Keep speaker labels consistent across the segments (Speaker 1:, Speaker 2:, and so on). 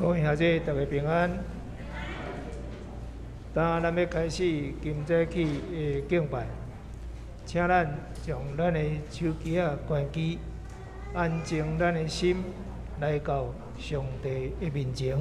Speaker 1: 各位兄弟，大家平安。當咱欲開始今早起的敬拜，請咱將咱的手機仔關機，安靜咱的心，來到上帝的面前。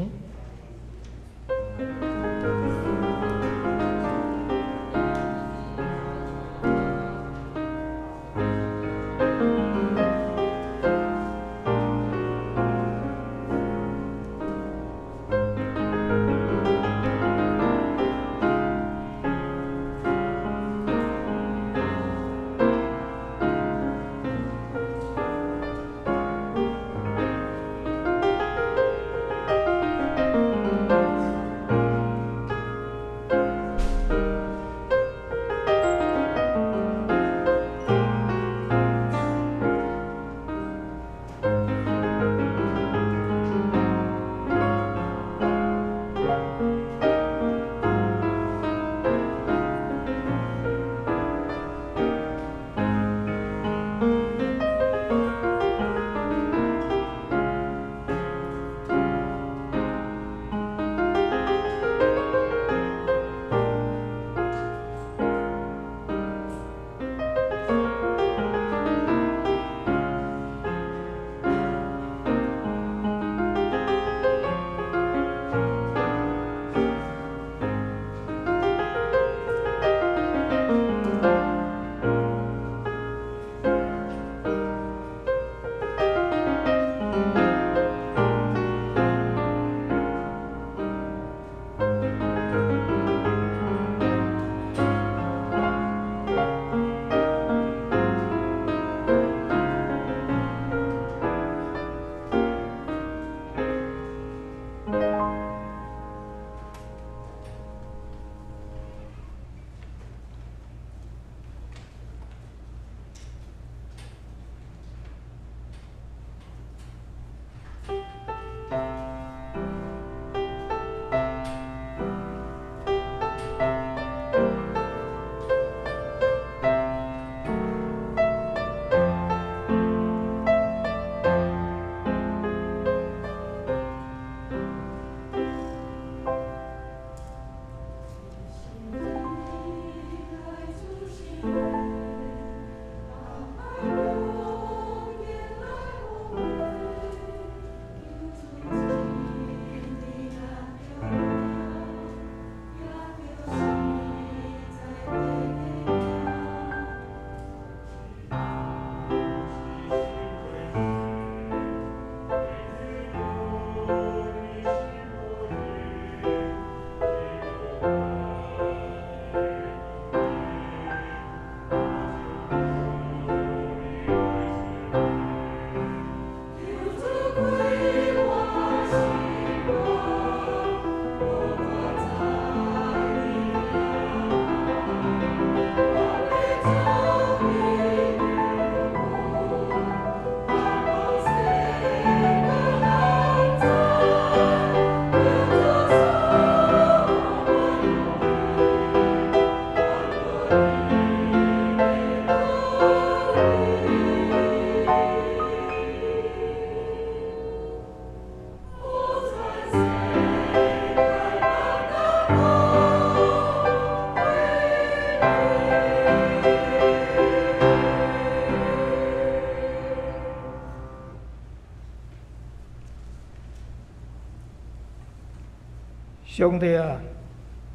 Speaker 1: 上帝啊，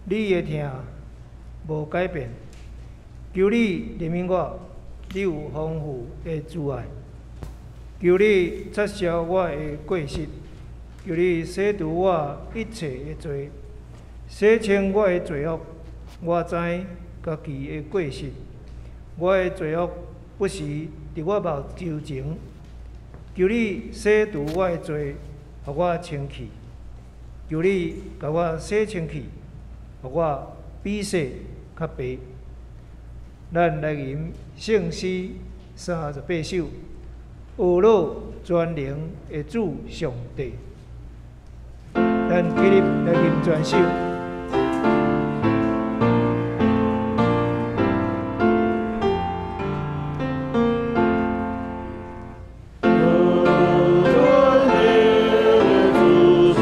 Speaker 1: 你的疼無改變，求你憐憫我，你有豐富的慈愛，求你擦消我的過失，求你洗除我一切的罪，洗清我的罪惡。我知家己的過失，我的罪惡不時佇我目睭前。求你洗除我的罪，予我清氣。求你共我洗清氣，予我比雪較白。咱來吟聖詩38首，呵咾全能的主上帝。咱起立來吟全首。
Speaker 2: 全能的主上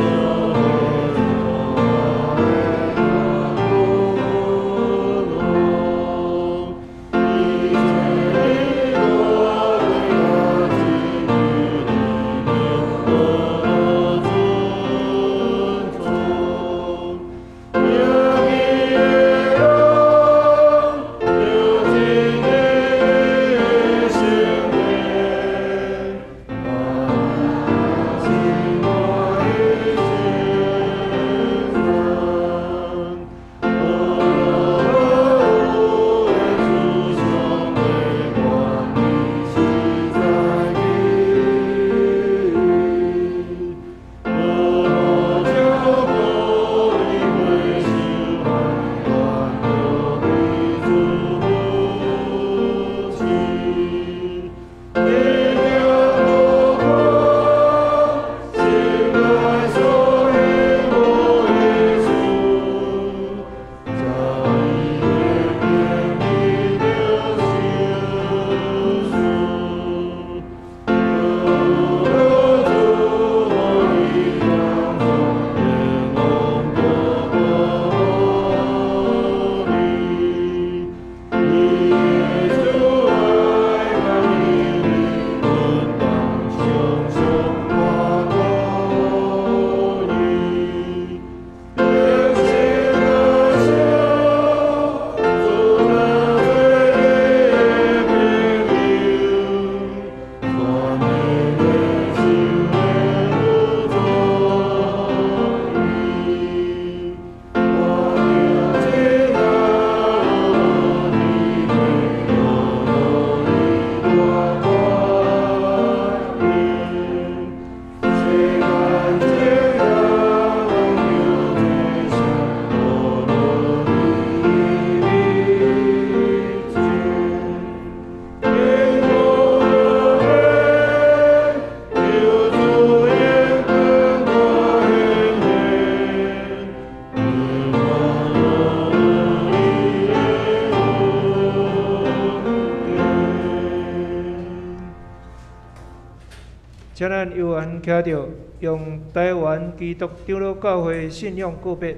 Speaker 1: 請咱有緣徛著，用台灣基督長老教會信仰告白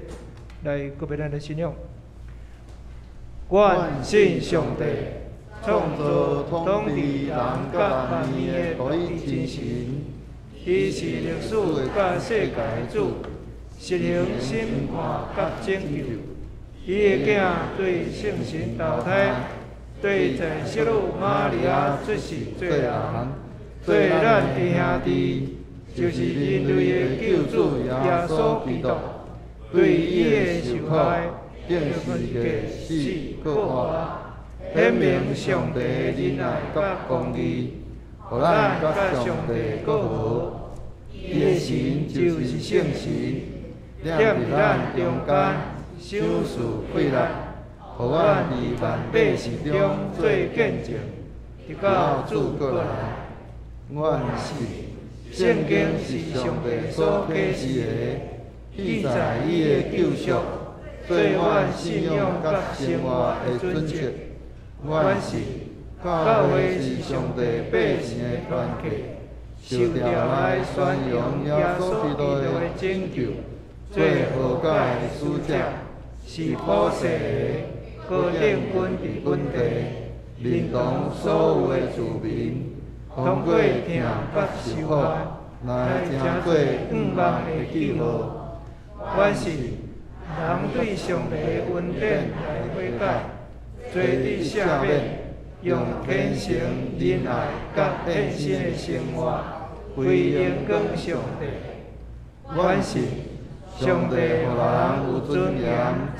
Speaker 1: 來告白咱的信仰。願信上帝，創造統治人佮萬物的獨一真神，伊是歷史佮世界的主，實行審判佮拯救。伊的囝對聖神投胎，對在聖女瑪利亞出世做人，做咱的兄弟，就是人類的救主耶穌基督，對伊的受害、
Speaker 2: 釘十字架、死、復活，
Speaker 1: 顯明上帝的仁愛佮公義，
Speaker 2: 予咱佮上帝閣和。
Speaker 1: 伊的神就是聖神，踮佇咱中間，賞賜快樂，
Speaker 2: 予阮佇萬百姓中
Speaker 1: 做見證，直到主閣來。
Speaker 2: 阮信
Speaker 1: 聖經是上帝所啟示的，記載伊的救贖，做阮信仰佮生活的準則。阮信
Speaker 2: 教會是上帝百姓的團體，
Speaker 1: 受召來宣揚耶穌基督的拯救，做和解的使者，是普世的高等本地本地，
Speaker 2: 認同所有的子民，
Speaker 1: 通過疼佮受害，
Speaker 2: 來成做
Speaker 1: 願望的記號。阮信人對上帝的恩典來悔改，罪得赦免，用虔誠仁愛佮獻身的生活，歸榮光上帝。阮信上帝予
Speaker 2: 人有尊嚴、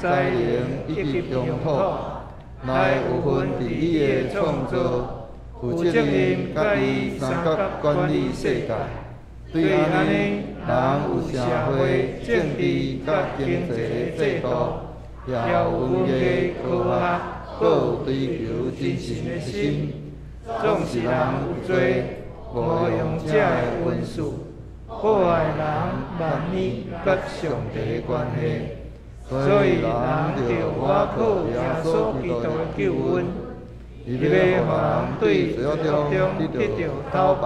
Speaker 2: 才能以及鄉土，來有份佇伊的創造，負責任佮伊相佮管理世界。對按呢，人有社會、政治佮經濟的制度，也有文藝、科學，閣有追求真神的心。
Speaker 1: 總是人有罪，誤用這个恩賜，破壞人萬物佮上帝的關係，所以人著倚靠耶穌基督的救恩，伊欲予人對罪惡中得著透放，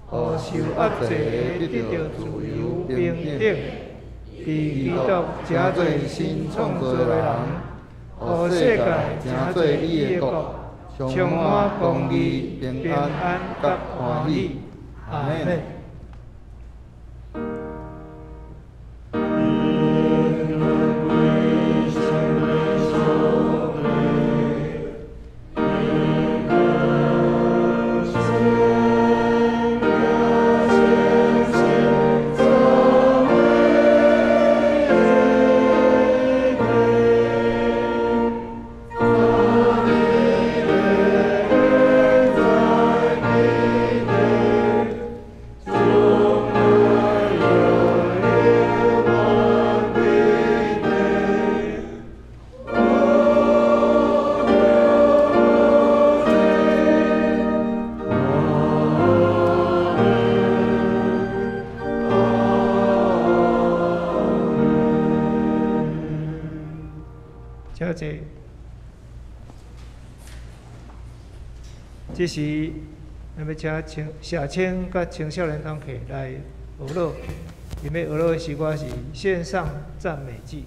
Speaker 1: 予受壓制的得著自由平等。佇基督成做新創造的人，予世界成做伊的國，充滿公義、
Speaker 2: 平安佮歡喜。
Speaker 1: 阿們。請坐。這時，咱欲請青社青佮青少年同起來學樂，𪜶欲學樂的詩歌是獻上讚美祭。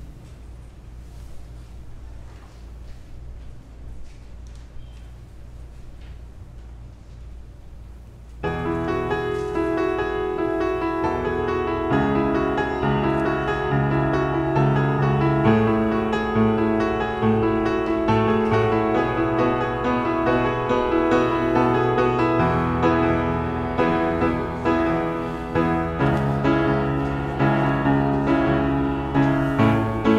Speaker 3: 献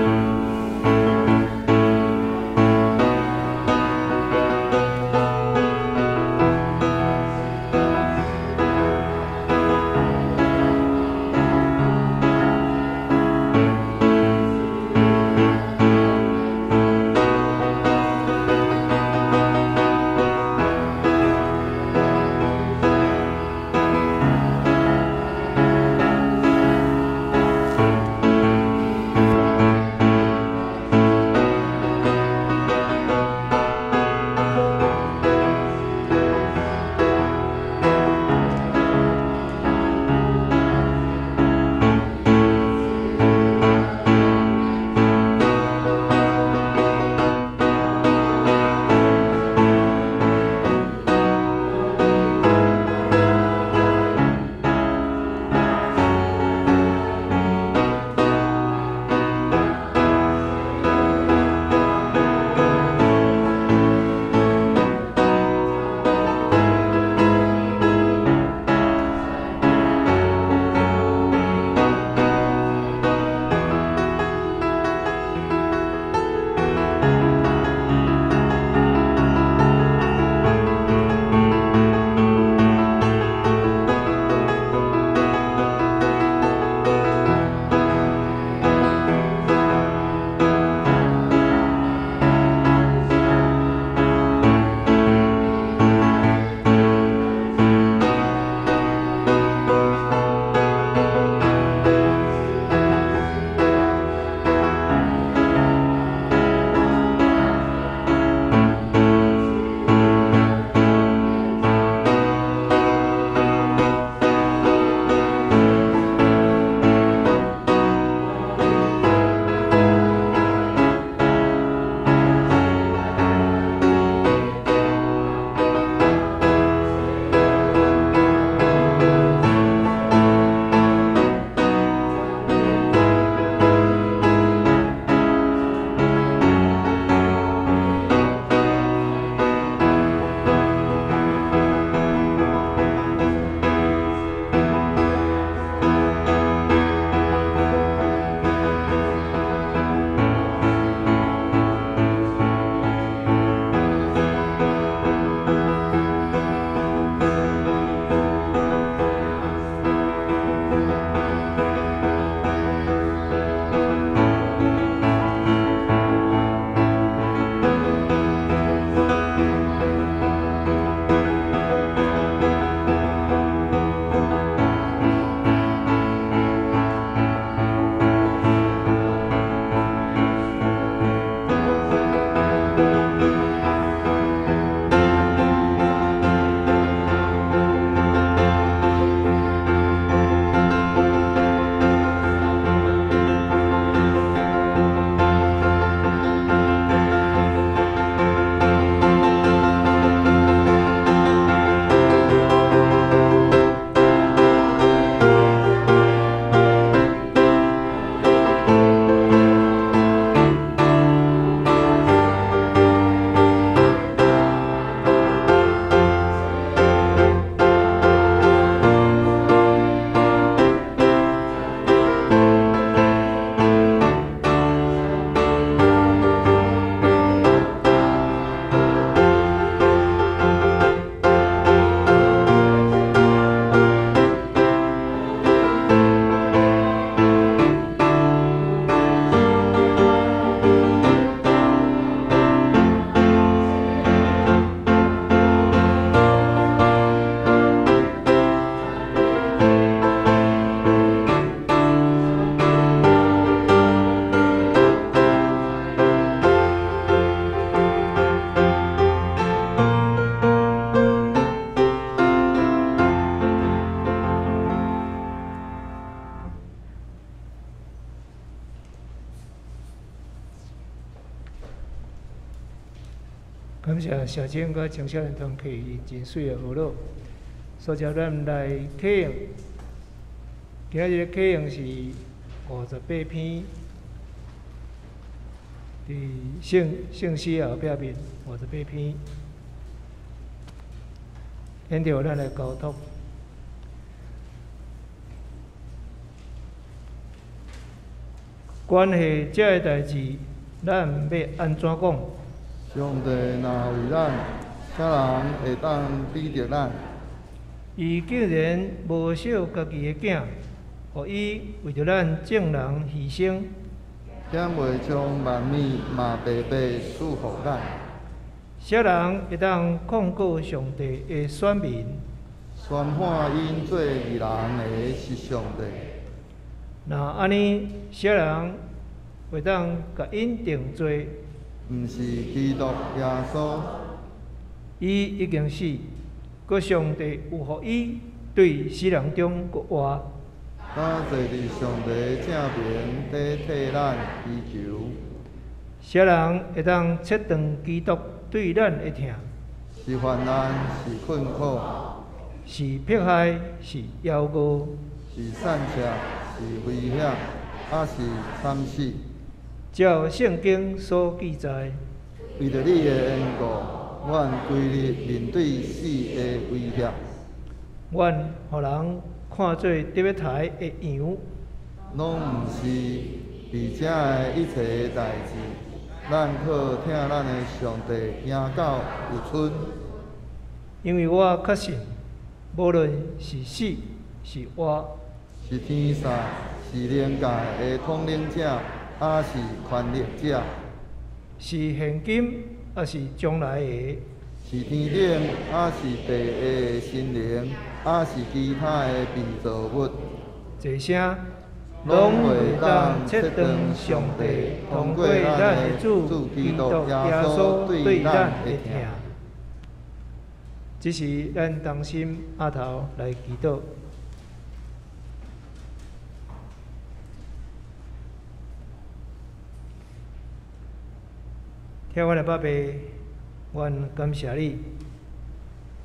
Speaker 1: 感謝社青佮青少年團體𪜶真媠的學樂，所以咱來啟用。今仔日啟用是58篇，佇聖詩後壁面五十八篇。現在咱來交託。關係這个代誌，咱欲按怎講？
Speaker 2: 上帝若為咱，啥人會當比著咱？
Speaker 1: 伊竟然無惜家己的囝，予伊為著咱眾人犧牲。
Speaker 2: 敢袂將萬物嘛白白賜予咱？
Speaker 1: 啥人會當控告上帝的選民？
Speaker 2: 宣判𪜶做義人的是上帝。
Speaker 1: 若按呢，啥人會當共𪜶定罪？
Speaker 2: 毋是基督耶穌。
Speaker 1: 伊已經死，閣上帝有予伊對死人中閣活。
Speaker 2: 他坐佇上帝正爿，咧替咱祈求。
Speaker 1: 啥人會當切斷基督對咱的疼？
Speaker 2: 是患難，是困苦，
Speaker 1: 是迫害，是枵餓，
Speaker 2: 是散赤，是危險，抑是慘死？
Speaker 1: 照聖經所記載，
Speaker 2: 為著你的緣故，阮規日面對死的威脅。
Speaker 1: 阮予人看做得欲刣的羊。
Speaker 2: 攏毋是，佇遮的一切代誌，咱靠疼咱的上帝行到有賰。
Speaker 1: 因為我確信，無論是死是活，
Speaker 2: 是天使，是靈界的統領者，抑是權力者，
Speaker 1: 是現今，抑是將來的，
Speaker 2: 是天頂，抑是地下的神靈，抑是其他的被造物，
Speaker 1: 這聲攏袂當切斷上帝通過咱的主基督耶穌對咱的疼。這時咱同心阿頭來祈禱。疼阮的爸爸，阮感謝你。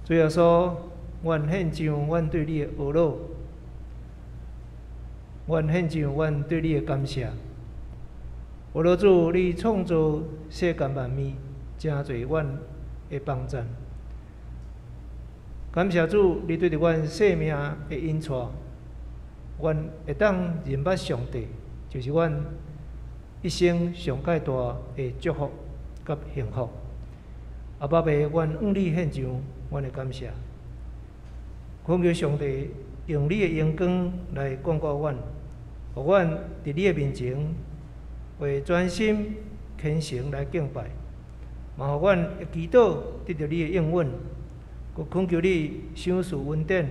Speaker 1: 主耶穌，阮獻上阮對你的呵咾，阮獻上阮對你的感謝。呵咾主，你創造世間萬物，誠濟阮的幫贊。感謝主，你對著阮生命的引帶，阮會當認捌上帝，就是阮一生上蓋大的祝福佮幸福。阿爸爸，阮向你獻上阮的感謝，懇求上帝用你的榮光來眷顧阮，予阮佇你的面前會專心虔誠來敬拜，嘛予阮會祈禱得著你的應允，閣懇求你賞賜恩典，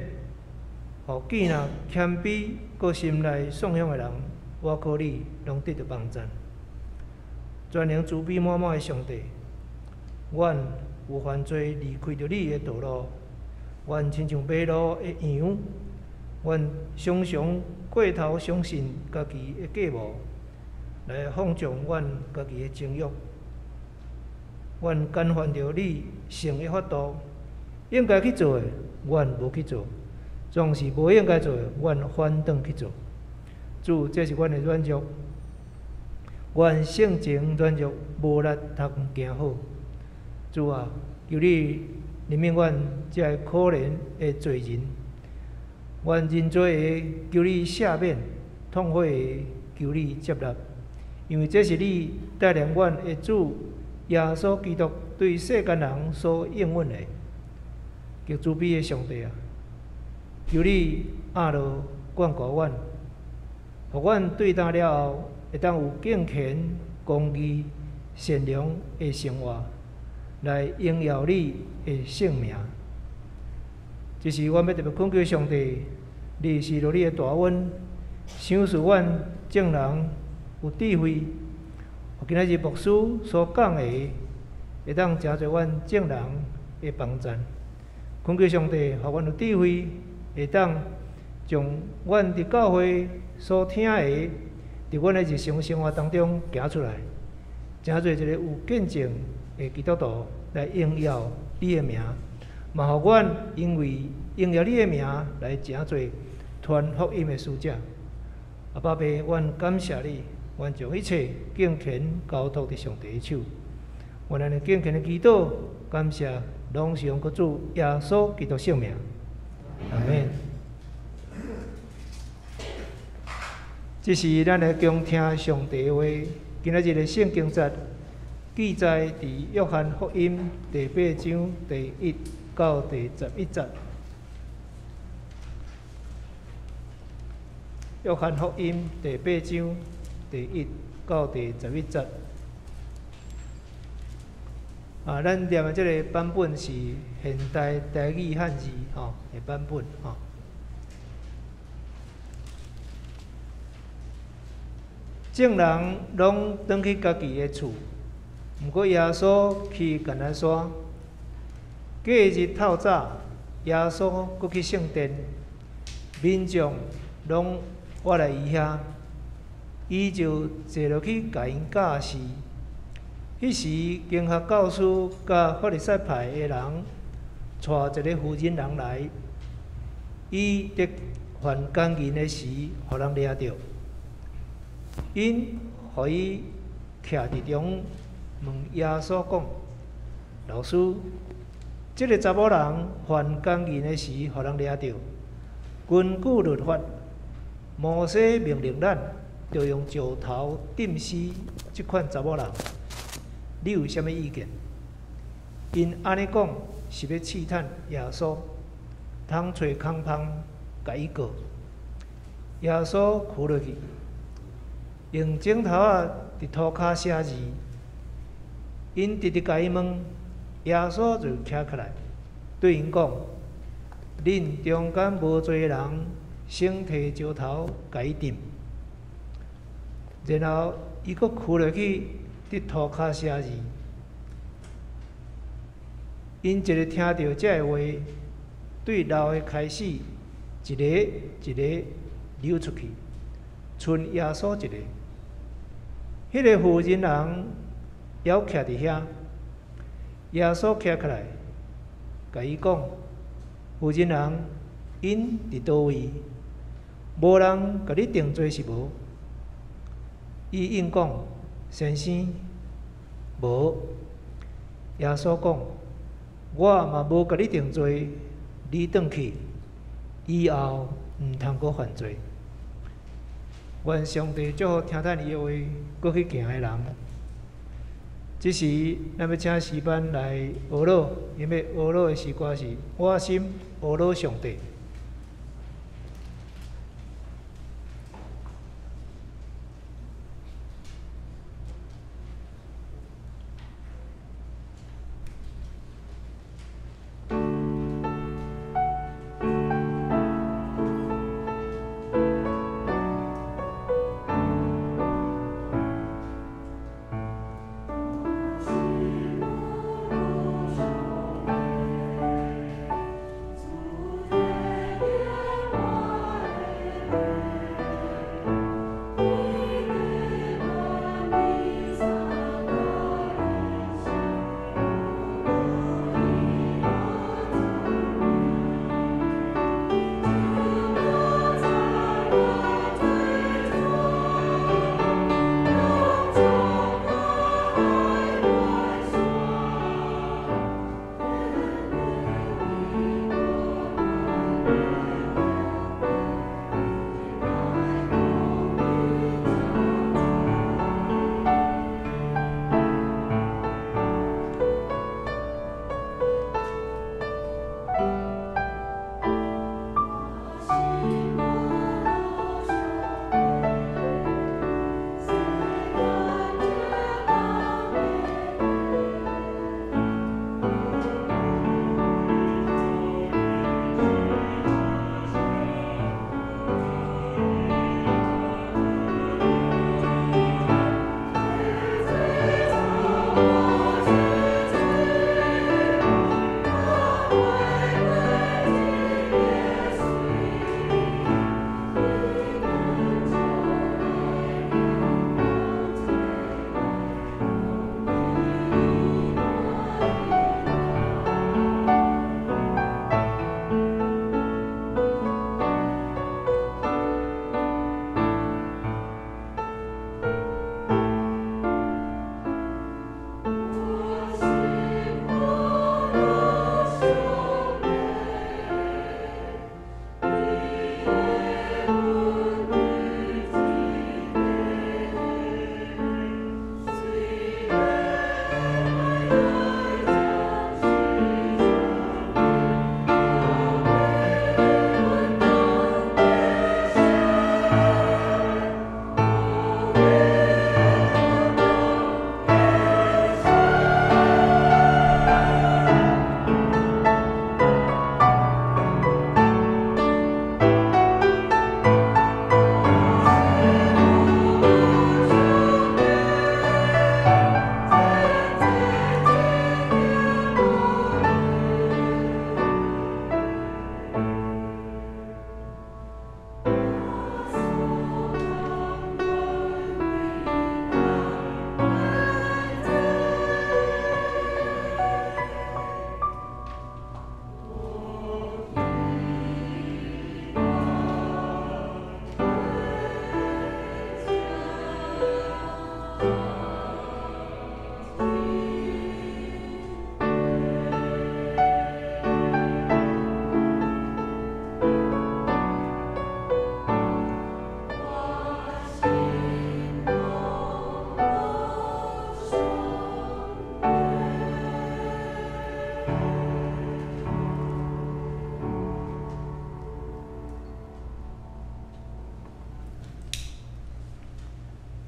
Speaker 1: 予見若謙卑閣心內喪向的人，我靠你攏得著幫贊。全能慈悲滿滿的上帝，阮有犯罪離開著你的道路，阮親像迷路的羊，阮常常過頭相信家己的計謀，來放縱阮家己的情欲。阮干犯著你聖的法度，應該去做的，阮無去做；總是無應該做的，阮反轉去做。主，這是阮的軟弱。阮性情軟弱，無力通行好。主啊，求你憐憫阮這个可憐的罪人。阮認罪的，求你赦免；痛悔的，求你接納。因為這是你帶領阮的主耶穌基督對世間人所應允的。極慈悲的上帝啊，求你壓落眷顧阮，予阮對今了後，會當有敬虔、公義、善良的生活，來榮耀你的聖名。這是阮欲特別懇求上帝，你施予你的大恩，賞賜阮眾人有智慧。今仔日牧師所講的，會當誠濟阮眾人的幫贊。懇求上帝，予阮有智慧，會當將阮佇教會所聽的，佇阮的日常生活當中行出來，成做一个有見證的基督徒。來榮耀你的名，嘛予阮因為榮耀你的名來成做傳福音的使者。阿爸父，阮感謝你，阮將一切敬虔交託佇上帝的手。阮按呢敬虔的祈禱，感謝，攏是奉靠主耶穌基督聖名。阿們。這是咱來恭聽上帝的話。今仔日的聖經節記載佇約翰福音第八章第一到第十一節。約翰福音第八章第一到第十一節。啊，咱念的這个版本是現代台語漢字吼的版本吼。眾人攏轉去家己的厝，毋過耶穌去橄欖山。隔日透早，耶穌閣去聖殿，民眾攏倚來伊遐，伊就坐落去共𪜶教示。彼時，經學教師佮法利賽派的人帶一个婦人人來，伊佇犯姦淫的時，予人掠著。𪜶予伊徛佇中問耶穌講：老師，這个查某人犯姦淫的時，予人掠著。根據律法，摩西命令咱，著用石頭釘死這款查某人。你有啥物意見？𪜶按呢講，是欲試探耶穌，通揣空縫共伊告。耶穌趺落去，用指頭仔佇塗跤寫字。𪜶直直共伊問，耶穌就徛起來，對𪜶講：恁中間無罪的人，先提石頭共伊擲。然後伊閣趺落去，佇塗跤寫字。𪜶一个聽著這个話，對老的開始，一个一个溜出去，賰耶穌一个。彼个婦人人猶徛佇遐，耶穌徛起來，共伊講：婦人人，𪜶佇佗位？無人共你定罪是無？伊應講：先生，無。耶穌講：我嘛無共你定罪，你轉去，以後毋通閣犯罪。願上帝祝福聽咱伊的話，閣去行的人。這時，咱欲請詩班來學樂，𪜶欲學樂的詩歌是《我心學樂上帝》。
Speaker 3: 我心。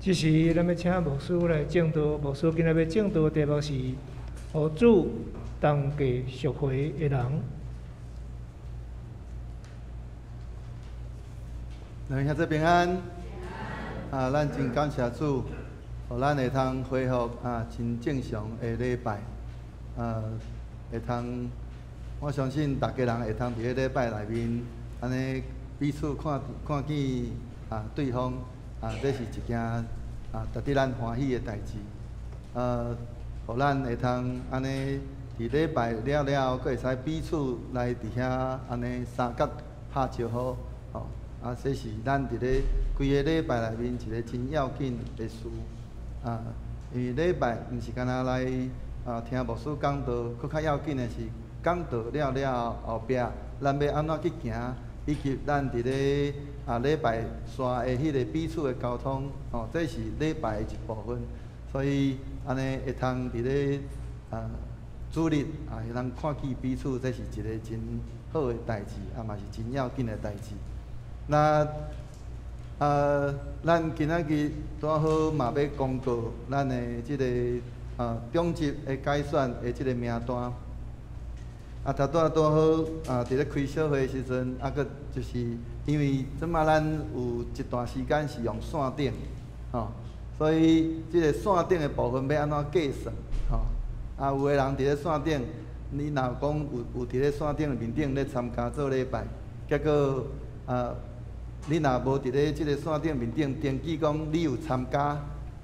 Speaker 1: 這時，咱欲請牧師來證道。牧師今仔日欲證道的題目是：予主同價贖回的人。
Speaker 2: 兩位兄弟平安。啊，咱真感謝主，予咱會通恢復啊，真正常的禮拜。啊，會通，我相信逐家人會通佇咧禮拜內面，按呢彼此看看見啊對方。啊，這是一件啊值得咱歡喜的代誌。予咱會通按呢佇禮拜了了後，閣會使彼此來佇遐按呢相佮拍招呼，吼。啊，這是咱佇咧規个禮拜內面一個真要緊的事。啊，因為禮拜毋是干焦來啊聽牧師講道，閣較要緊的是講道了了後壁，咱欲按怎去行，以及咱佇咧啊禮拜紲的彼个彼此的溝通，吼，這是禮拜的一部分。所以按呢會通佇咧啊主日啊會通看見彼此，這是一個真好的代誌，啊嘛是真要緊的代誌。那啊，咱今仔日拄好嘛欲公告咱的這个啊長執的改選的這个名單。啊，頭拄仔拄好啊，佇咧開小會的時陣，啊，閣就是因為這擺咱有一段時間是用線頂，吼，所以這个線頂的部分欲按怎計算，吼？啊，有的人佇咧線頂，你若講有佇咧線頂面頂咧參加做禮拜，結果啊，你若無佇咧這个線頂面頂登記講你有參加，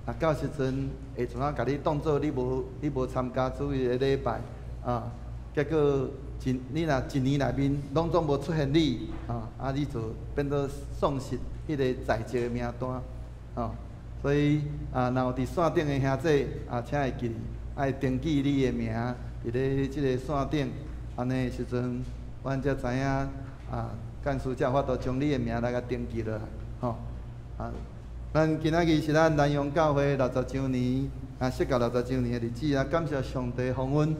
Speaker 2: 啊，到時陣會怎啊共你當做你無參加主日的禮拜，啊？結果一你若一年內面攏總無出現你，啊，啊你就變做喪失彼个在籍的名單，吼。所以啊，若有佇線頂的兄弟啊，請會記愛登記你的名佇咧這个線頂，按呢時陣，阮才知影啊，幹事才有法度將你的名來共登記落來，吼。啊，咱今仔日是咱南陽教會六十週年啊，設教六十週年的日子啊，感謝上帝豐恩。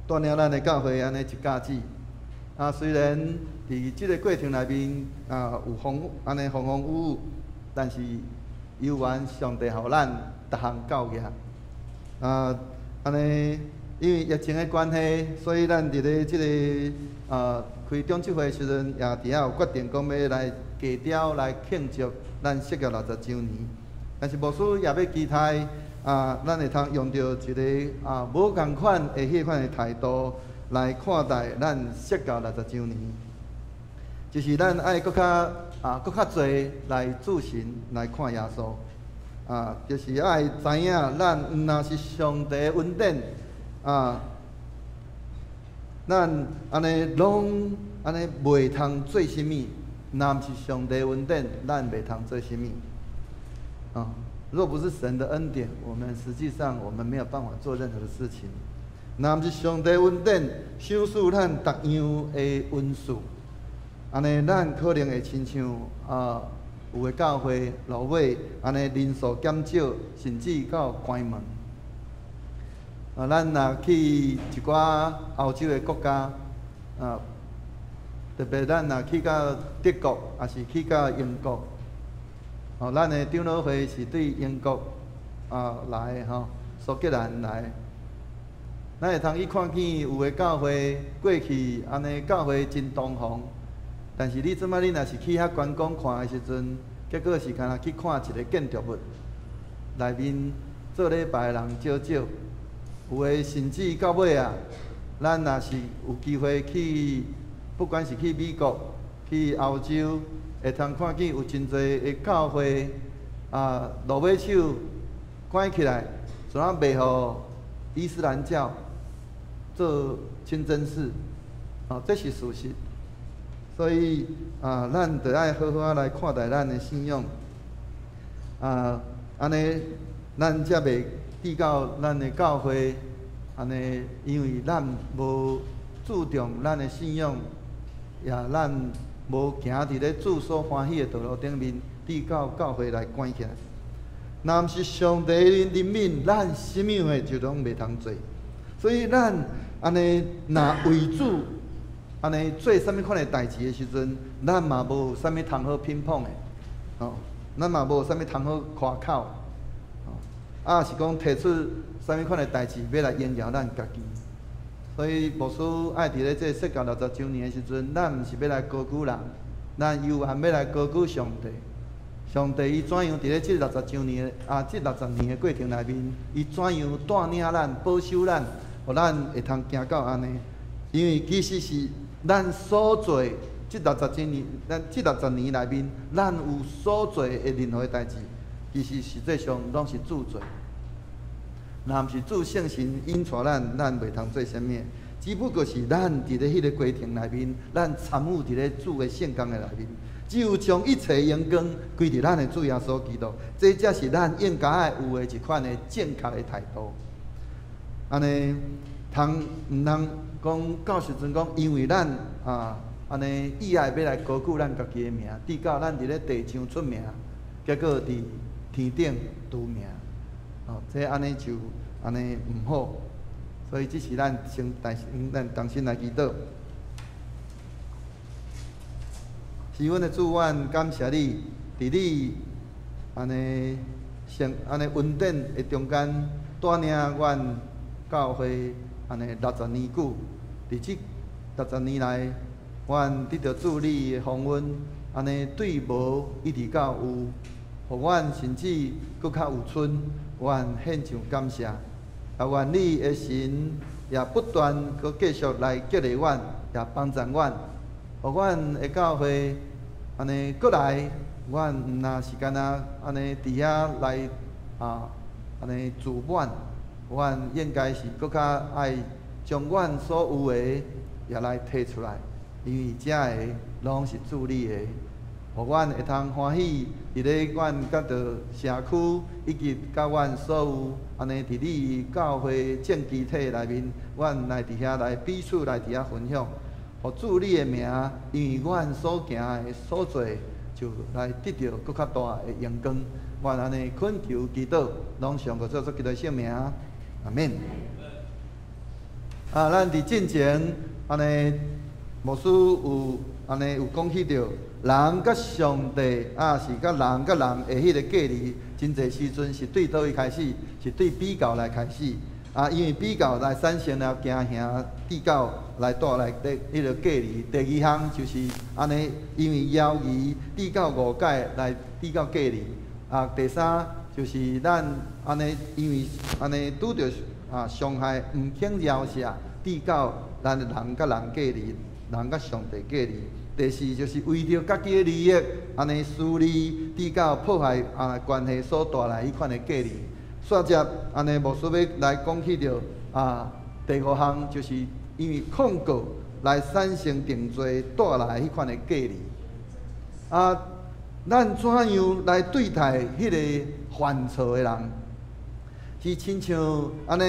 Speaker 2: 帶領咱的教會按呢一甲子，啊，雖然佇這个過程內面啊有風按呢風風雨雨，但是猶原上帝予咱逐項夠額。啊，按呢，因為疫情的關係，所以咱佇咧這个啊開長執會的時陣，也佇遐有決定講欲來低調來慶祝咱設教六十週年。但是牧師也欲期待。啊，咱會通用著一个啊無仝款的彼款的態度來看待咱設教六十週年，就是咱愛閣較啊閣較濟來注神來看耶穌，啊，就是愛知影咱毋但是上帝的恩典，啊，咱按呢攏按呢袂通做啥物，若毋是上帝恩典，咱袂通做啥物，啊。若不是神的恩典，我們實際上我們沒有辦法做任何的事情。若毋是上帝恩典，賞賜咱逐樣的恩賜，按呢，咱可能會親像啊，有的教會落尾按呢人數減少，甚至到關門。啊，咱若去一寡歐洲的國家，啊，特別咱若去到德國，抑是去到英國。哦，咱的長老會是對英國啊來的吼，蘇格蘭來的。咱會通去看見有的教會過去按呢教會真堂皇，但是你這擺你若是去遐觀光看的時陣，結果是干焦去看一個建築物，內面做禮拜的人少少，有的甚至到尾啊，咱若是有機會去，不管是去美國、去歐洲。會通看見有真濟的教會啊，落尾手關起來，怎啊賣予伊斯蘭教做清真寺？哦，這是事實。所以啊，咱著愛好好仔來看待咱的信仰。啊，按呢，咱才袂至到咱的教會按呢，因為咱無注重咱的信仰，也咱無行佇咧主所歡喜的道路頂面，至到教會來關起來。若毋是上帝的憐憫，咱啥物貨就攏袂通做。所以咱按呢，若為主按呢做啥物款的代誌的時陣，咱嘛無啥物通好評論的，哦，咱嘛無啥物通好誇口，啊是講提出啥物款的代誌欲來榮耀咱家己。所以牧師愛佇咧這個宣教60週年的時陣，咱毋是欲來高舉人，咱猶原欲來高舉上帝。上帝伊怎樣佇咧這六十週年啊，這六十年的過程內面，伊怎樣帶領咱、保守咱，予咱會通行到按呢？因為其實是咱所做這六十週年，咱這六十年內面，咱有所做的任何的代誌，其實實際上攏是自做。若毋是主聖神引帶咱，咱袂通做啥物。只不過是咱佇咧彼個過程內面，咱參與佇咧主的聖工的內面。只有將一切榮光歸佇咱的主耶穌基督，這才是咱應該愛有的一款的正確的態度。按呢，通毋通講到時陣講，因為咱啊按呢意愛欲來高舉咱家己的名，直到咱佇咧地上出名，結果佇天頂除名。哦，這按呢就按呢毋好，所以這是咱先大咱同心來祈禱。是阮的主，阮感謝你，佇你按呢聖按呢恩典的中間，帶領阮教會按呢六十年久。佇這六十年來，阮得著主你的豐恩，按呢對無一直到有，予阮甚至閣較有賰。阮獻上感謝，也願你的神也不斷閣繼續來激勵阮，也幫助阮，予阮的教會按呢閣來，阮毋若是干焦按呢佇遐來啊，按呢自滿，阮應該是閣較愛將阮所有的也來提出來，因為這个攏是主你的。予阮會通歡喜，佇咧阮佮著社區，以及佮阮所有按呢佇你教會正肢體內面，阮來佇遐來彼此來佇遐分享，予主你的名，因為阮所行的所做，就來得著閣較大的榮光。阮按呢懇求祈禱，攏奉主耶穌基督聖名，阿們。啊，咱佇進前按呢，牧師有按呢有講起著。人佮上帝，啊是佮人佮人的彼個隔離，真濟時陣是對佗位開始？是對比較來開始。啊，因為比較來產生了驚嚇，比較來帶來的彼個隔離。第二項就是按呢，因為猶疑比較誤解來比較隔離。啊，第三就是咱按呢，因為按呢拄著啊傷害，毋肯饒恕，比較咱人佮人隔離，人佮上帝隔離。第四就是為著家己的利益，按呢私利，比較破壞啊關係所帶來彼款的隔離。煞接按呢，牧師欲來講起著啊，第五項就是因為控告來產生定罪帶來彼款的隔離。啊，咱怎樣來對待彼个犯錯的人？是親像按呢，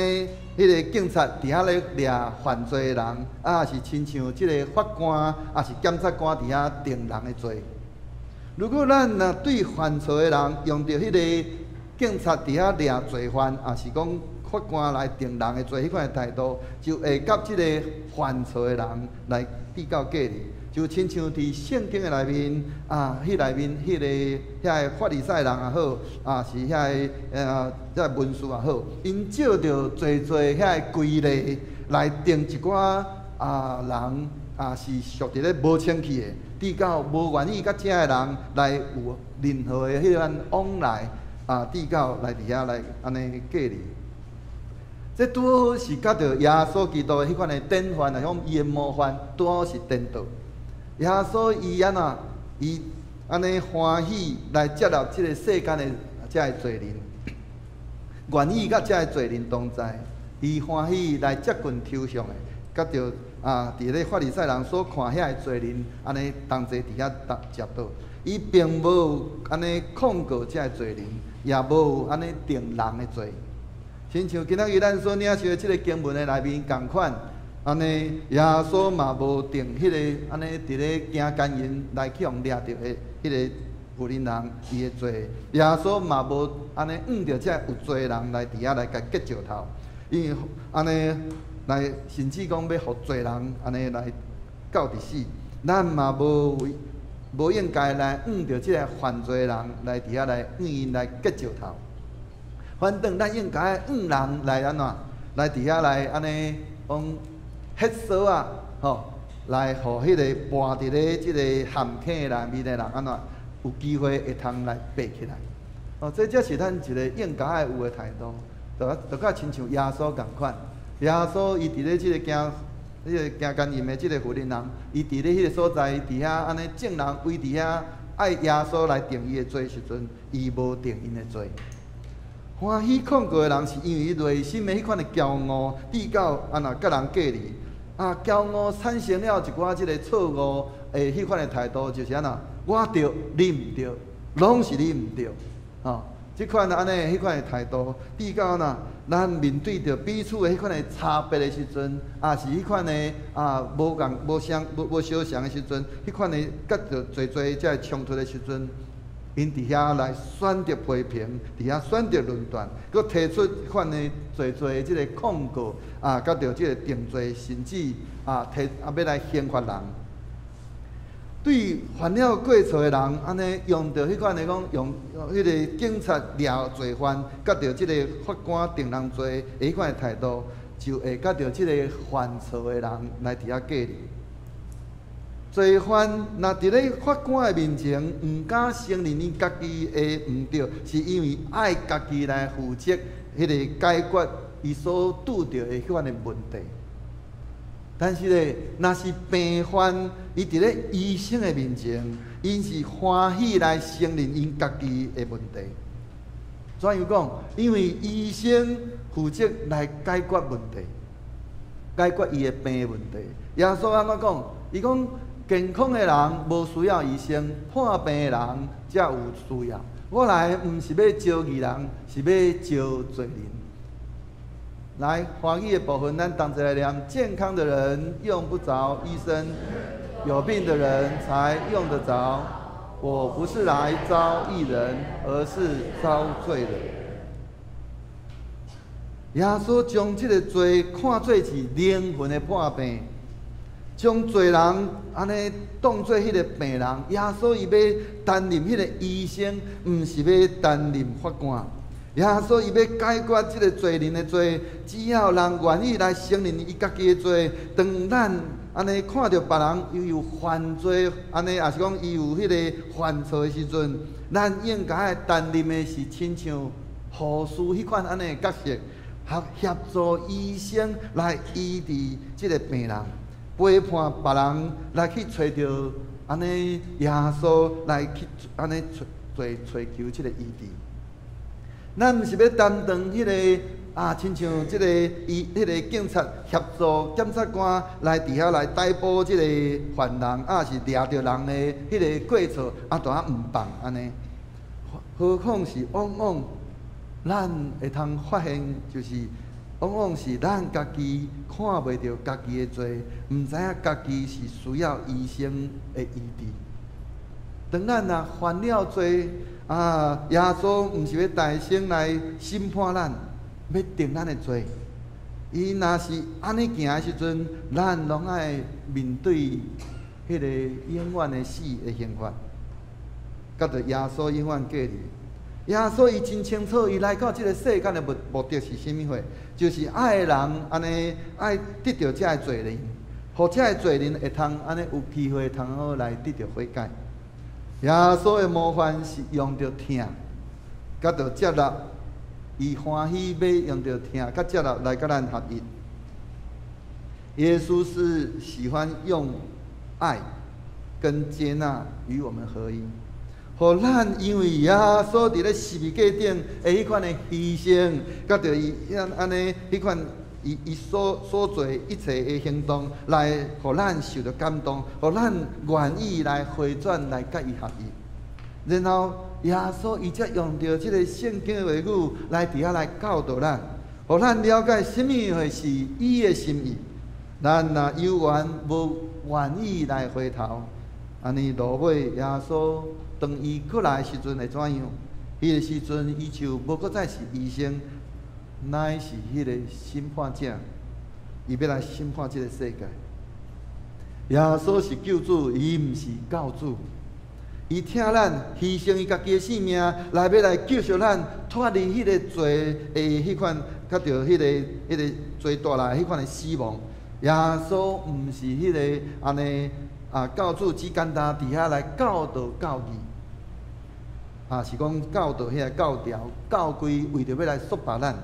Speaker 2: 彼个警察佇遐咧掠犯罪的人，啊，是親像這个法官，抑是檢察官佇遐定人的罪。如果咱若對犯錯的人用著彼个警察佇遐掠罪犯，抑是講法官來定人的罪彼款的態度，就會佮這个犯錯的人來比較隔離。就親像佇聖經的內面啊，彼內面彼个遐个法利賽人也好，啊是遐个這个文士也好，𪜶照著濟濟遐个規例來定一寡啊人啊是屬佇咧無清氣的，比較無願意佮遮个人來有任何的彼款往來啊，比較來佇遐來按呢隔離。這拄好是佮著耶穌基督的彼款的典範，來講伊的模範，拄好是顛倒。耶穌伊按怎？伊按呢歡喜來接納這个世間的遮个罪人，願意佮遮个罪人同在，伊歡喜來接近抽象的，佮著啊，佇咧法利賽人所看遐个罪人，按呢同齊佇遐搭食倒。伊並無按呢控告遮個罪人，也無按呢定人的罪。親像今仔日咱所領受的這个經文的內面仝款。按呢，耶穌嘛無定彼个按呢，佇咧行姦淫來去予掠著的彼个婦人人伊的罪，耶穌嘛無按呢向著這有罪的人來佇遐來共擊石頭，因為按呢來甚至講欲予罪人按呢來到佇死，咱嘛無無應該來向著這个犯罪的人來佇遐來向𪜶來計較頭。反轉咱應該向人來按怎？來佇遐來按呢講彼索仔吼，來予彼个跋佇咧這个陷坑內面的人按怎有機會會通來爬起來。哦，這才是咱一个應該愛有的態度，就佮親像耶穌仝款。耶穌伊佇咧這个行，彼个行姦淫的這个婦人人，伊佇咧彼个所在，佇遐按呢眾人圍佇遐愛耶穌來定伊的罪時陣，伊無定𪜶的罪。歡喜控告的人，是因為伊內心的彼款的驕傲，至到按怎佮人隔離。啊，驕傲產生了一寡這个錯誤的彼款的態度，就是按怎？我對，你毋對，攏是你毋對。吼，這款按呢彼款的態度，至到按怎？咱面對著彼此的彼款的差別的時陣，抑是彼款的啊無仝無相無無相像的時陣，彼款的佮著濟濟這个衝突的時陣，𪜶佇遐來選擇批評，佇遐選擇論斷，閣提出彼款的濟濟這个控告啊，佮著這个定罪，甚至啊提啊欲來刑罰人。對犯了過錯的人，按呢用著彼款的講，用彼个警察掠罪犯，佮著這个法官定人罪的彼款的態度，就會佮著這个犯錯的人來佇遐隔離。罪犯若佇咧法官的面前，毋敢承認伊家己的毋對，是因為愛家己來負責彼个解決伊所拄著的彼款的問題。但是咧，若是病患，伊佇咧醫生的面前，𪜶是歡喜來承認𪜶家己的問題。怎樣講？因為醫生負責來解決問題，解決伊的病問題。耶穌按怎講？伊講健康的人無需要醫生，破病的人才有需要。我來毋是欲召義人，是欲召罪人。來，華語的部分，咱同齊來念：健康的人用不著醫生，有病的人才用得著。我不是來召義人，而是召罪人。耶穌將這个罪看做是靈魂的破病，將罪人按呢當做彼个病人。耶穌伊欲擔任彼个醫生，毋是欲擔任法官。耶穌伊欲解決這个罪人的罪，只要人願意來承認伊家己的罪，當咱按呢看著別人伊有犯罪，按呢抑是講伊有彼个犯錯的時陣，咱應該擔任的是親像護士彼款按呢的角色，協協助醫生來醫治這个病人，陪伴別人來去揣著按呢耶穌來去按呢揣揣尋求這个醫治。咱毋是欲擔當彼个啊，親像這个伊彼个警察協助檢察官來佇遐來逮捕這个犯人，抑是掠著人的彼个過錯，啊，就啊毋放按呢。何況是往往咱會通發現，就是往往是咱家己看袂著家己的罪，毋知影家己是需要醫生的醫治。當咱若犯了罪，啊！耶穌毋是欲代先來審判咱，欲定咱的罪。伊若是按呢行的時陣，咱攏愛面對彼个永遠的死的刑罰，佮著耶穌永遠隔離。耶穌伊真清楚，伊來到這个世間的目目的是啥物貨？就是愛人按呢愛得著這个罪人，予這个罪人會通按呢有機會通好來得著悔改。耶穌的模範是用著疼，佮著接納，伊歡喜欲用著疼佮接納來佮咱合一。耶穌是喜歡用愛跟接納與我們合一，予咱因為耶穌佇咧十字架頂的彼款的犧牲，佮著伊按呢彼款伊伊所所做一切的行動，來予咱受著感動，予咱願意來回轉來佮伊合一。然後耶穌伊才用著這个聖經的話語來佇遐來教導咱，予咱了解啥物貨是伊的心意。咱若猶原無願意來回頭，按呢落尾耶穌當伊閣來的時陣會怎樣？彼个時陣伊就無閣再是醫生，乃是彼个審判者，伊欲來審判這个世界。耶穌是救主，伊毋是教主。伊疼咱，犧牲伊家己的性命，來欲來救贖咱，脫離彼個罪的彼款，佮著彼個罪帶來彼款的死亡。耶穌毋是彼个按呢啊，教主只簡單佇遐來教導教義，啊是講教導遐個教條、教規，為著欲來束縛咱。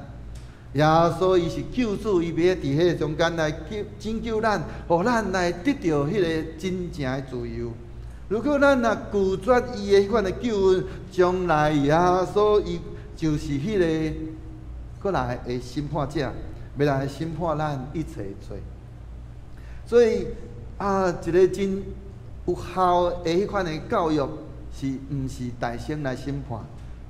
Speaker 2: 耶穌伊是救主，伊欲佇彼個中間來救拯救咱，予咱來得著彼個真正的自由。如果咱若拒絕伊的彼款的救恩，將來耶穌伊就是彼個閣來的審判者，欲來審判咱一切罪。所以啊，一個真有效的彼款的教育，是毋是大聲來審判，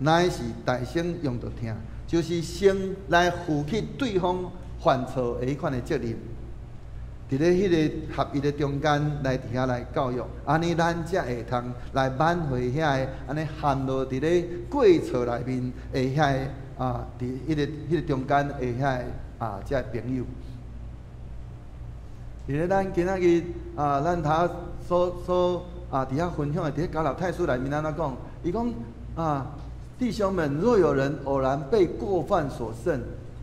Speaker 2: 乃是大聲用著疼，就是先來負起對方犯錯的彼款的責任。佇咧彼個合一的中間來佇遐來教育，按呢咱才會通來挽回遐个按呢陷落佇咧過錯內面的遐个啊，佇彼個中間的遐个啊，這个朋友。佇咧咱今仔日啊，咱頭所所啊，佇遐分享的，佇咧加拉太書內面按怎講？伊講啊，弟兄們，若有人偶然被過犯所勝，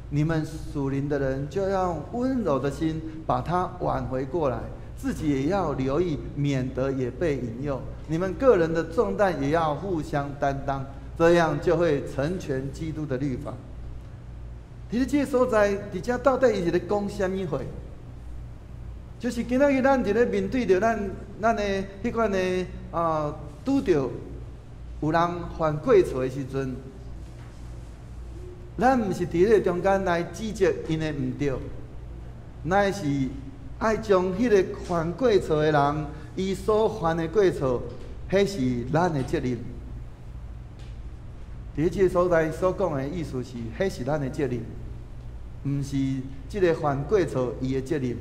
Speaker 2: 你們屬靈的人就要用溫柔的心把他挽回過來，自己也要留意，免得也被引誘。你們各人的重擔也要互相擔當，這樣就會成全基督的律法。佇咧這个所在，佇遮到底伊是咧講啥物話？就是今仔日咱佇咧面對著咱的彼款的啊，拄著有人犯過錯的時陣，咱毋是佇彼個中間來指責𪜶的毋對，乃是愛將彼個犯過錯的人，伊所犯的過錯，彼是咱的責任。佇這個所在所講的意思是，彼是咱的責任，毋是這个犯過錯伊的責任。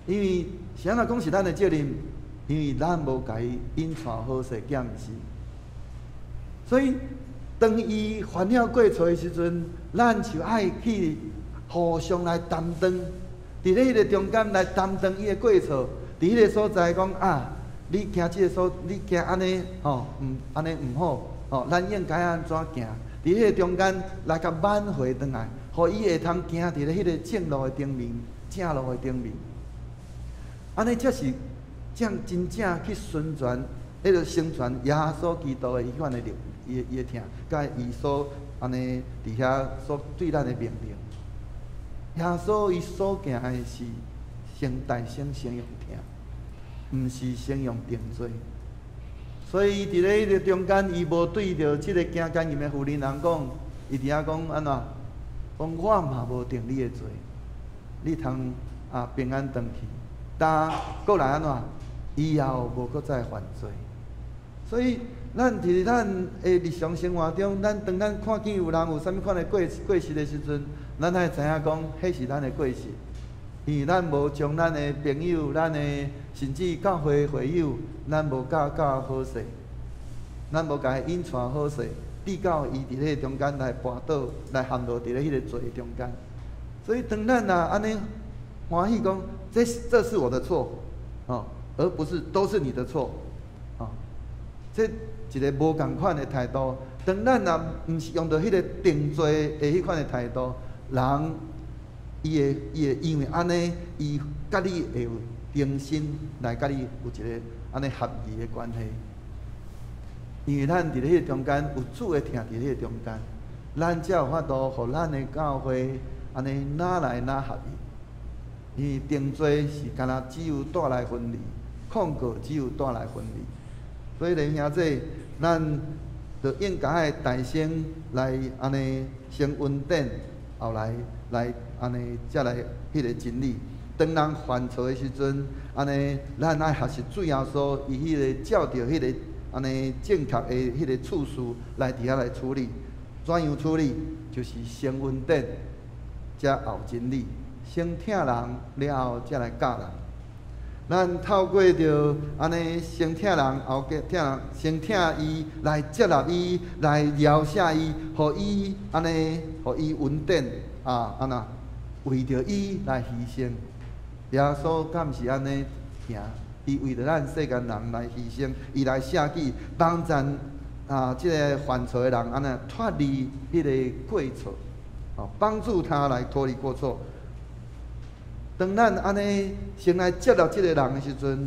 Speaker 2: 因為是按怎講是咱的責任？因為咱無共伊引帶好勢，敢毋是？所以當伊犯了過錯的時陣，咱就愛去互相來擔當，佇咧彼個中間來擔當伊的過錯。佇彼個所在講啊，你行這个所，你行按呢吼，毋按呢毋好，吼，咱應該按怎行？佇彼個中間來共挽回轉來，予伊會通行佇咧彼個正路的頂面，正路的頂面。按呢才是正真正去宣傳，彼个成全耶穌基督的彼款的力，伊的疼，佮伊所按呢佇遐所對咱的命令。耶穌伊所行的是先大聲先用疼，毋是先用定罪。所以佇咧彼個中間，伊無對著這个行姦淫的婦人人講，伊佇遐講按怎？講我嘛無定你的罪，你通啊平安轉去。但閣來按怎？以後無閣再犯罪。所以，咱佇咱的日常生活中，咱當咱看見有人有啥物款的過失的時陣，咱愛知影講，彼是咱的過失，因為咱無將咱的朋友、咱的甚至教會會友，咱無教教好勢，咱無共伊引帶好勢，直到伊佇彼個中間來跋倒，來陷落佇咧彼個罪中間。所以，當咱若按呢歡喜講，這是我的錯，哦，而不是都是你的錯，哦，這一个無仝款的態度。當咱若毋是用著彼个定罪的彼款的態度，人伊會因為按呢，伊佮你會有重新來佮你有一个按呢合宜的關係。因為咱佇咧彼个中間有主的疼佇彼個中間，咱才有法度予咱的教會按呢愈來愈合一。因為定罪是敢若只有帶來分離，控告只有帶來分離。所以弟兄姊，咱就應該愛大聲來按呢先恩典，後來來按呢才來彼个真理。當人犯錯的時陣，按呢咱愛學習主耶穌，伊彼个照著彼个按呢正確的彼个次序來佇遐來處理。怎樣處理？就是先恩典，才後真理。先疼人，了後才來教人。咱透過著按呢，先疼人，後疼人，先疼伊，來接納伊，來饒赦伊，予伊按呢，予伊恩典啊，按怎為著伊來犧牲。耶穌敢毋是按呢行？伊為著咱世間人來犧牲，伊來捨己，幫贊啊，這个犯錯的人按呢脫離彼个過錯，哦，幫助他來脫離過錯。當咱按呢先來接納這个人的時陣，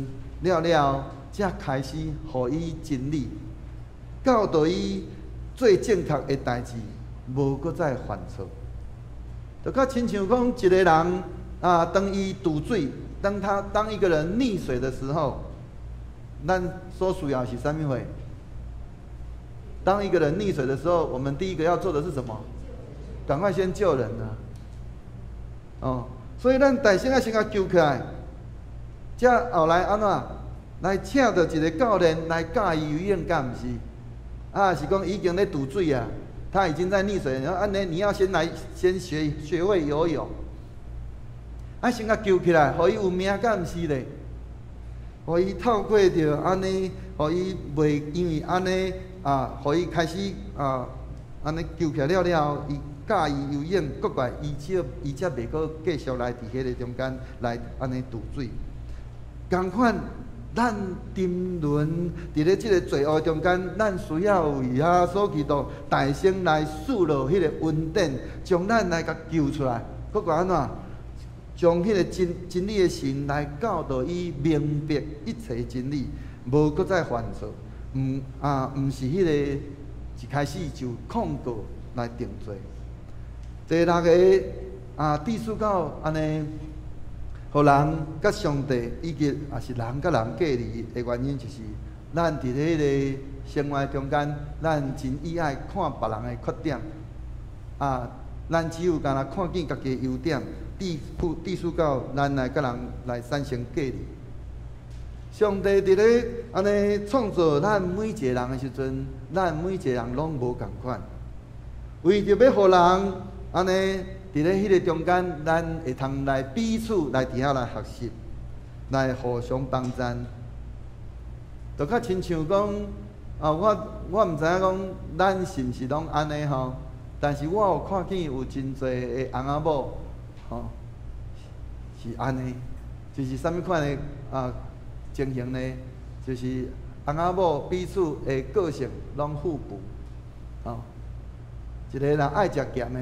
Speaker 2: 了了，才開始予伊真理，教導伊做正確的代誌，無閣再犯錯。就較親像講一个人啊，當伊墜水，當他當一個人溺水的時候，咱所需要是啥物貨？當一個人溺水的時候，我們第一個要做的是什麼？趕快先救人啊！哦，所以咱大先愛先共救起來，才後來按怎來請著一個教練來教伊游泳，敢毋是？啊，是講已經咧墜水啊，他已經在溺水，然後按呢你要先來先學學會游泳，啊，先共救起來，予伊有命，敢毋是咧？予伊透過著按呢，予伊袂因為按呢啊，予伊開始啊，按呢救起來了了後，伊教伊游泳，閣過來伊才伊才袂閣繼續來佇彼个中間來按呢墜水。仝款，咱沉淪佇咧這个罪惡中間，咱需要為耶穌基督代先來賜落彼个恩典，將咱來共救出來，閣過按怎？將彼个真真理的神來教導伊明白一切真理，無閣再犯錯。毋啊，毋是彼个一開始就控告來定罪。第六個啊，致使到按呢，予人佮上帝以及也是人佮人隔離的原因，就是咱佇咧彼個生活中間，咱真喜愛看別人的缺點，啊，咱只有干焦看見家己的優點，致致使到咱來佮人來產生隔離。上帝佇咧按呢創造咱每一個人的時陣，咱每一個人攏無仝款，為著欲予人按呢佇咧彼个中間，咱會通來彼此來佇遐來學習，來互相幫贊。就較親像講，啊，我我毋知影講咱是毋是攏按呢吼，但是我有看見有真濟的翁仔某，吼，是按呢，就是啥物款的啊情形呢？就是翁仔某彼此的個性攏互補，吼，一个人愛食鹹的，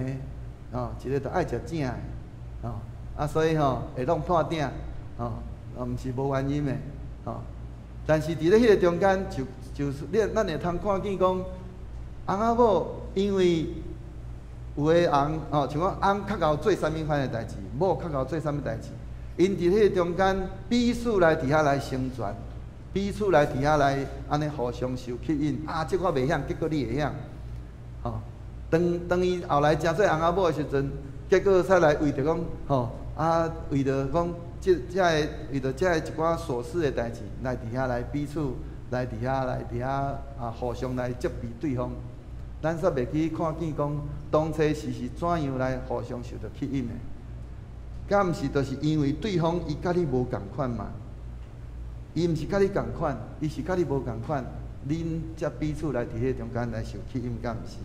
Speaker 2: 吼，一个就愛食正的，吼，啊，所以吼會弄破鼎，吼，毋是無原因的，吼。但是佇咧彼个中間，就就是你咱會通看見講，翁仔某因為有的翁吼，像講翁較𠢕做啥物款的代誌，某較𠢕做啥物代誌，𪜶佇彼個中間彼此來佇遐來成全，彼此來佇遐來按呢互相受吸引。啊，這我袂曉，結果你會曉，吼。當當伊後來成做翁仔某的時陣，結果才來為著講，吼，啊，為著講，這這个為著這个一寡瑣事的代誌，來佇遐來彼此來佇遐來佇遐啊，互相來責備對方。咱煞袂去看見講，當初是是怎樣來互相受著吸引的？敢毋是就是因為對方伊佮你無仝款嘛？伊毋是佮你仝款，伊是佮你無仝款，恁才彼此來佇彼个中間來受吸引，敢毋是？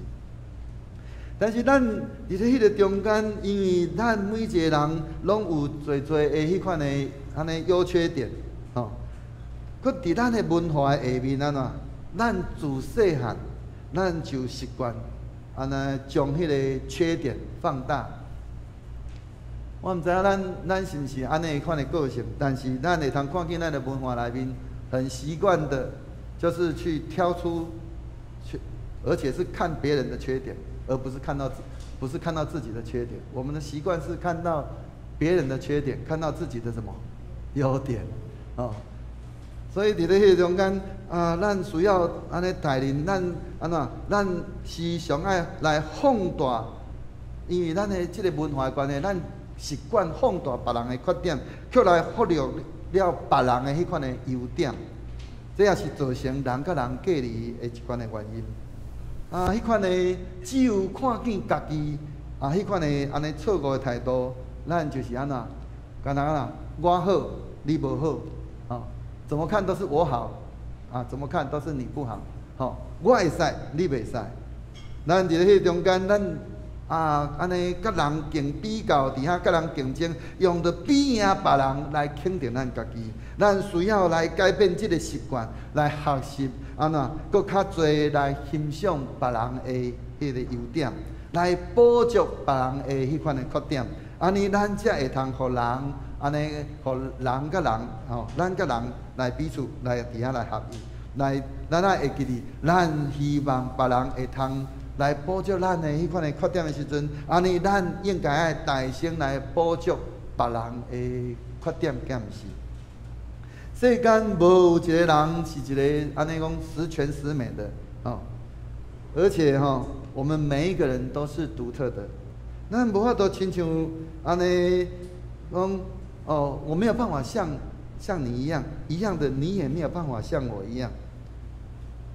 Speaker 2: 但是咱佇咧彼个中間，因為咱每一個人攏有濟濟的彼款的按呢優缺點，吼。閣佇咱的文化的下面按怎？咱自細漢，咱就習慣按呢將彼个缺點放大。我毋知影咱咱是毋是按呢款的個性，但是咱會通看見咱的文化內面，很習慣的，就是去挑出，去，而且是看別人的缺點。而不是看到，不是看到自己的缺點。我們的習慣是看到別人的缺點，看到自己的什麼優點，哦。所以佇咧彼个中間啊，咱需要按呢帶領咱按怎？咱時常愛來放大，因為咱的這个文化的關係，咱習慣放大別人的缺點，卻來忽略了別人的彼款的優點。這也是造成人佮人隔離的一款的原因。啊，彼款的只有看見家己啊，彼款的按呢錯誤的態度，咱就是按怎？敢若按怎？我好，你無好，啊？怎麼看都是我好，啊？怎麼看都是你不好，吼？我會使，你袂使。咱佇咧彼中間，咱啊，按呢佮人競比較，佇遐佮人競爭，用著比贏別人來肯定咱家己。咱需要來改變這个習慣，來學習按怎閣較濟來欣賞別人的彼个優點，來補足別人的彼款的缺點。按呢，咱才會通予人按呢，予人佮人吼，咱佮人來彼此來佇遐來合一，來咱愛會記得，咱希望別人會通來補足咱的彼款的缺點的時陣，按呢，咱應該愛大聲來補足別人的缺點，敢毋是？世間無一个人是一个按呢講十全十美的，吼。而且吼，我們每一個人都是獨特的。咱無法度親像按呢講哦，我沒有辦法像你一樣，一樣的，你也沒有辦法像我一樣。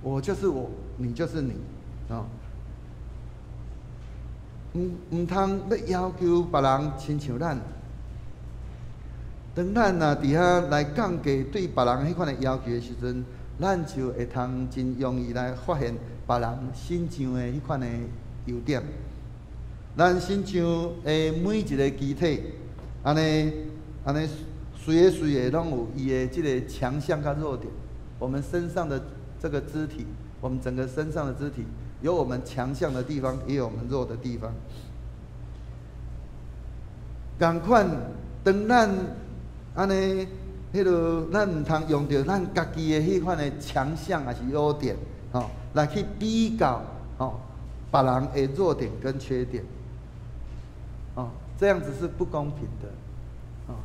Speaker 2: 我就是我，你就是你，哦。毋通欲要求別人親像咱。當咱若佇遐來降低對別人彼款的要求的時陣，咱就會通真容易來發現別人身上的彼款的優點。咱身上的每一个肢體，按呢按呢，隨个隨个攏有伊的這个強項佮弱點。我們身上的這個肢體，我們整個身上的肢體，有我們強項的地方，也有我們弱的地方。仝款，當咱按呢，彼个咱毋通用著咱家己的彼款的強項抑是優點，吼，來去比較，吼，別人的弱點跟缺點，哦，這樣子是不公平的，哦。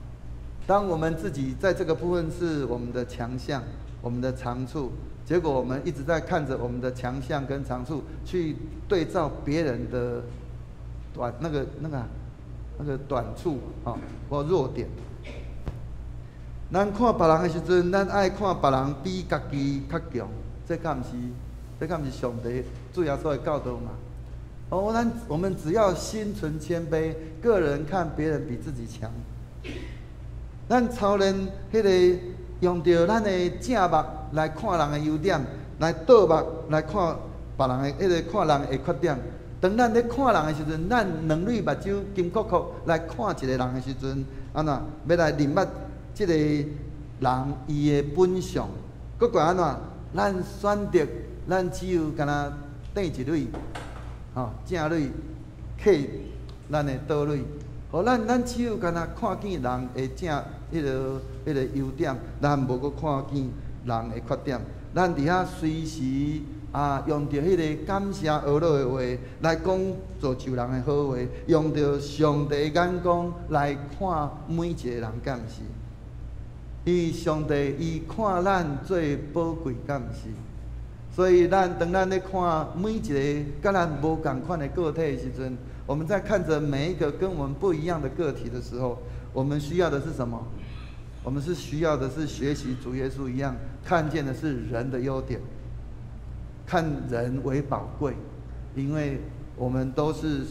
Speaker 2: 當我們自己在這個部分是我們的強項、我們的長處，結果我們一直在看着我們的強項跟長處去對照別人的短那個短處，吼，或弱點。咱看別人的時陣，咱愛看別人比家己較強，這敢毋是？這敢毋是上帝主耶穌的教導嗎？哦，我們只要心存謙卑，個人看別人比自己強。咱操練彼个用著咱的正目來看人的優點，來倒目來看別人的彼个看人的缺點。當咱咧看人的時陣，咱兩對目睭金睏睏來看一個人的時陣，按怎欲來認捌這個人伊的本相，閣過按怎？咱選擇，咱只有干焦轉一蕊，吼，正蕊，客咱的倒蕊，予咱咱只有干焦看見人的正彼个優點，咱無閣看見人的缺點。咱佇遐隨時啊，用著彼个感謝阿樂的話來講造就人的好話，用著上帝眼光來看每一個人，敢毋是？因為上帝伊看咱做寶貴，敢毋是？所以咱當咱咧看每一個佮咱無仝款的個體的時陣，我們在看著每一個跟我們不一樣的個體的時候，我們需要的是什麼？我們是需要的是學習主耶穌一樣，看見的是人的優點，看人為寶貴，因為我們都是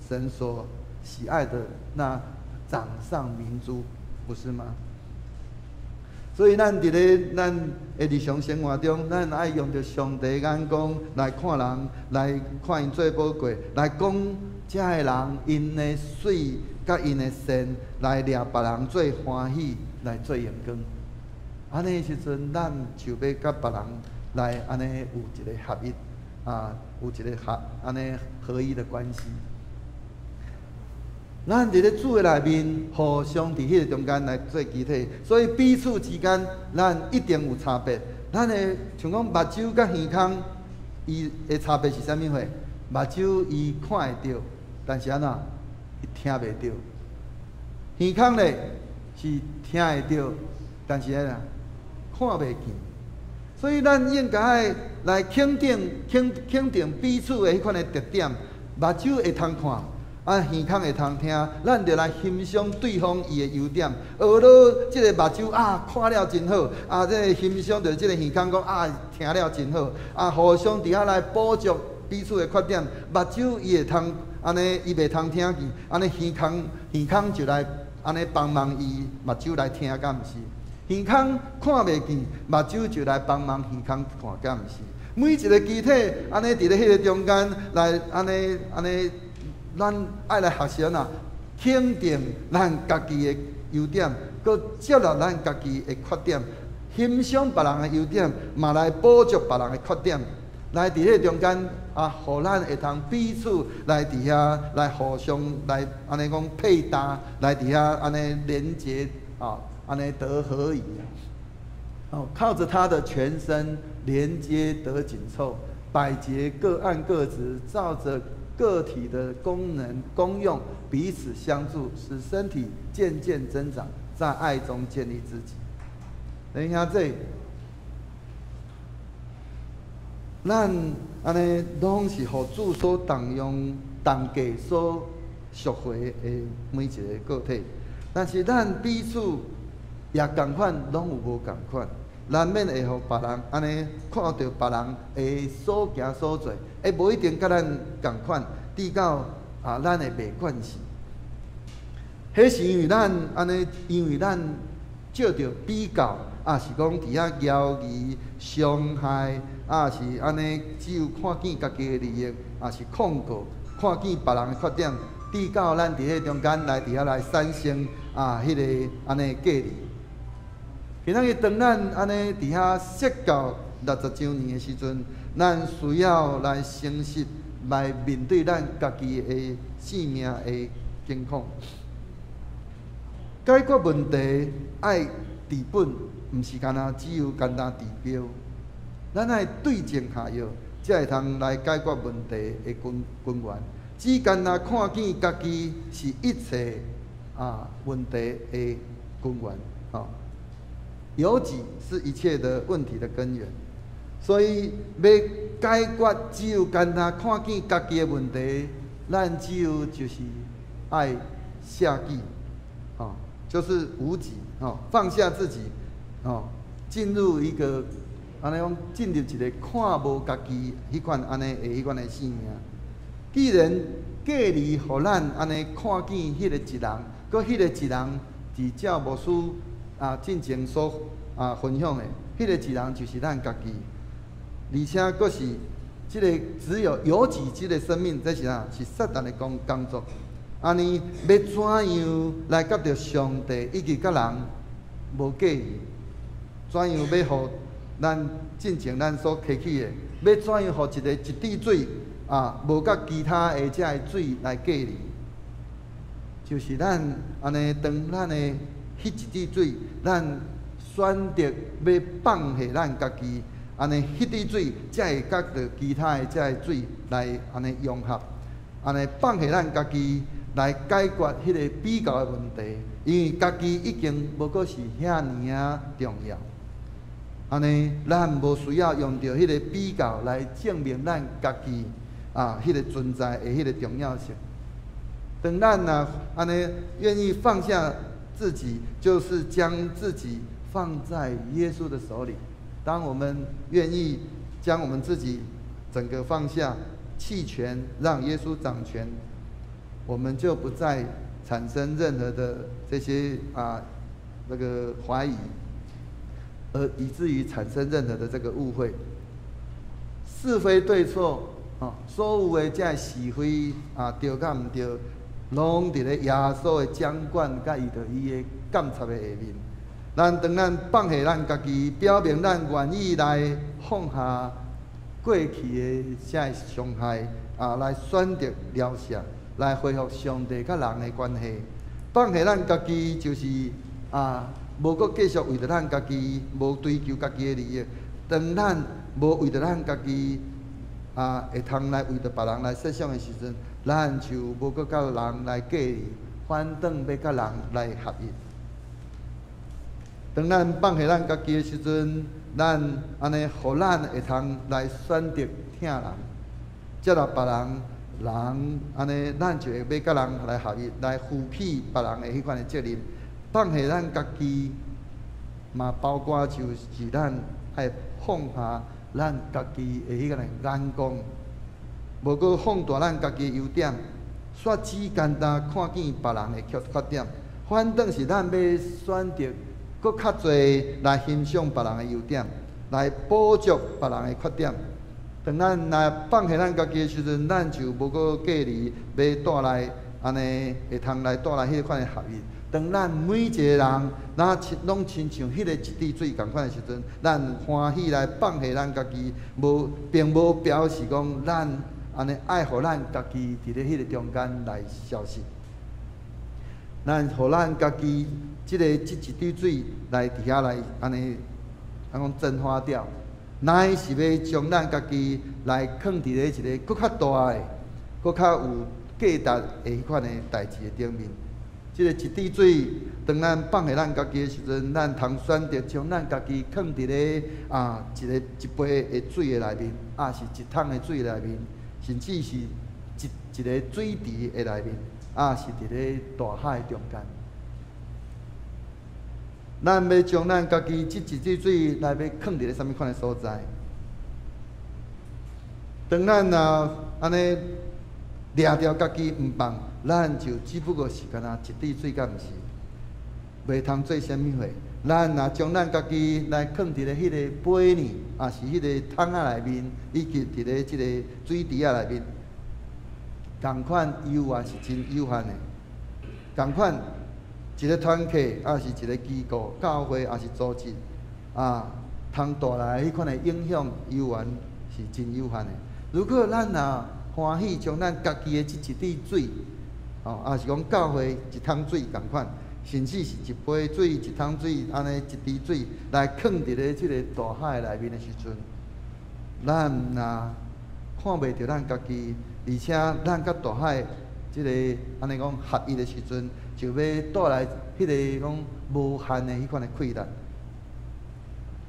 Speaker 2: 神所喜愛的那掌上明珠，不是嗎？所以咱佇咧咱的日常生活中，咱愛用著上帝眼光來看人，來看𪜶做寶貴，來講遮个人𪜶的媠佮𪜶的善，來掠別人做歡喜，來做榮光。按呢時陣，咱就欲佮別人來按呢有一个合一，啊，有一个合按呢合一的關係。咱佇咧主的內面，互相佇彼个中間來做肢體，所以彼此之間，咱一定有差別。咱的像講目睭佮耳孔，伊的差別是啥物貨？目睭伊看會著，但是按怎？伊聽袂著。耳孔咧是聽會著，但是按怎？看袂見。所以咱應該愛來肯定、肯定彼此的彼款的特點。目睭會通看，啊，耳孔會通聽，咱就來欣賞對方伊的優點。學了這个目睭啊，看了真好，啊，這个欣賞著這个耳孔講啊，聽了真好，啊，互相佇遐來補足彼此的缺點。目睭伊會通按呢，伊袂通聽見，按呢耳孔就來按呢幫忙伊目睭來聽，敢毋是？耳孔看袂見，目睭就來幫忙耳孔看，敢毋是？每一个肢體按呢佇咧彼个中間來按呢按呢。咱愛來學習啊，肯定咱家己的優點，閣接納咱家己的缺點，欣賞別人的優點，嘛來補足別人的缺點，來佇彼中間啊，予咱會通彼此來佇遐來互相來按呢講配搭，來佇遐按呢連結啊，按呢得合宜。哦，靠著他的全身連接得緊湊，百節各按各職，照著個體的功能功用彼此相助，使身體漸漸增長，在愛中建立自己。等一下這，咱按呢攏是予主所動用、同價所贖回的每一個個體，但是咱彼此也仝款，攏有無仝款，難免會予別人按呢看著別人的所行所做，會無一定佮咱仝款，至到啊，咱會袂慣勢。彼是因為咱按呢，因為咱藉著比較，抑是講佇遐枵疑、傷害，抑是按呢只有看見家己的利益，抑是控告，看見別人的缺點，至到咱佇彼中間來佇遐來產生啊，彼个按呢隔離。今仔日當咱按呢佇遐說教60周年的時陣，咱需要來誠實來面對咱家己的性命的境況。解決問題愛治本，毋是干焦只有簡單治標。咱愛對症下藥，才會通來解決問題的根源。只干焦看見家己是一切啊問題的根源，吼。由己是一切的問題的根源，所以欲解決只有干焦看見家己的問題，咱只有就是愛捨己，吼，就是無己，吼，放下自己，吼，進入一個按呢講，進入一個看無家己彼款按呢的彼款的生命。既然隔離予咱按呢看見彼個一人，閣彼個一人是照牧師啊，進前所啊分享的，彼個一人就是咱家己，而且閣是這个只有由己這个生命，這是啥？是撒旦的工作。按呢欲怎樣來佮著上帝以及佮人無隔離？怎樣欲予咱進前咱所提起的？欲怎樣予一个一滴水啊，無佮其他的這个水來隔離？就是咱按呢當咱的彼一滴水，咱選擇欲放下咱家己，按呢彼滴水才會佮著其他的這个水來按呢融合，按呢放下咱家己來解決彼个比較的問題，因為家己已經無閣是遐爾仔重要。按呢，咱無需要用著彼个比較來證明咱家己啊，彼个存在的彼个重要性。當咱若按呢願意放下自己，就是將自己放在耶穌的手裡。當我們願意將我們自己整個放下，棄權，讓耶穌掌權，我們就不再產生任何的這些啊那個懷疑，而以至於產生任何的這個誤會。是非對錯啊，所有的這是非啊，對佮毋對，攏佇咧耶穌的掌管佮伊佇伊的監察的下面。咱當咱放下咱家己，表明咱願意來放下過去的這个傷害啊，來選擇饒恕，來恢復上帝佮人的關係。放下咱家己，就是啊，無閣繼續為著咱家己，無追求家己的利益。當咱無為著咱家己啊，會通來為著別人來設想的時陣，咱就無閣佮人來隔離，反轉欲佮人來合一。當咱放下咱家己的時陣，咱按呢，予咱會通來選擇疼人，接納別人，人按呢，咱就會欲佮人來合一，來負起別人的彼款的責任。放下咱家己，嘛包括就是咱愛放下咱家己的彼个眼光，無閣放大咱家己的優點，煞只干焦看見別人的缺點，反轉是咱欲選擇閣較濟來欣賞別人的優點，來補足別人的缺點。當咱若放下咱家己的時陣，咱就無閣計離欲帶來按呢會通來帶來彼款的合一。當咱每一個人，若親攏親像彼個一滴水仝款的時陣，咱歡喜來放下咱家己，無並無表示講咱按呢愛予咱家己佇咧彼個中間來消失。咱予咱家己這一滴水來佇遐來按呢，按講蒸發掉，乃是欲將咱家己來囥佇咧一個閣較大的、閣較有價值的彼款的代誌的頂面。這個一滴水，當咱放下咱家己的時陣，咱通選擇將咱家己囥佇咧啊一個一杯的水的內面，抑是一桶的水內面，甚至是一個水池的內面，抑是佇咧大海中間。咱欲將咱家己這一滴水來欲囥佇咧啥物款的所在？當咱若按呢掠著家己毋放，咱就只不過是干焦一滴水，敢毋是？袂通做啥物貨。咱若將咱家己來囥佇咧彼個杯呢，抑是彼個桶仔內面，以及佇咧這個水池仔內面，仝款猶原是真有限的。仝款一個團契，抑是一個機構、教會，抑是組織，啊，通帶來彼款的影響，猶原是真有限的。如果咱若歡喜將咱家己的這一滴水，哦，抑是講教會一桶水仝款，甚至是一杯水、一桶水，按呢一滴水來囥佇咧這個大海內面的時陣，咱若看袂著咱家己，而且咱佮大海這個按呢講合一的時陣，就欲帶來彼個講無限的彼款的氣力。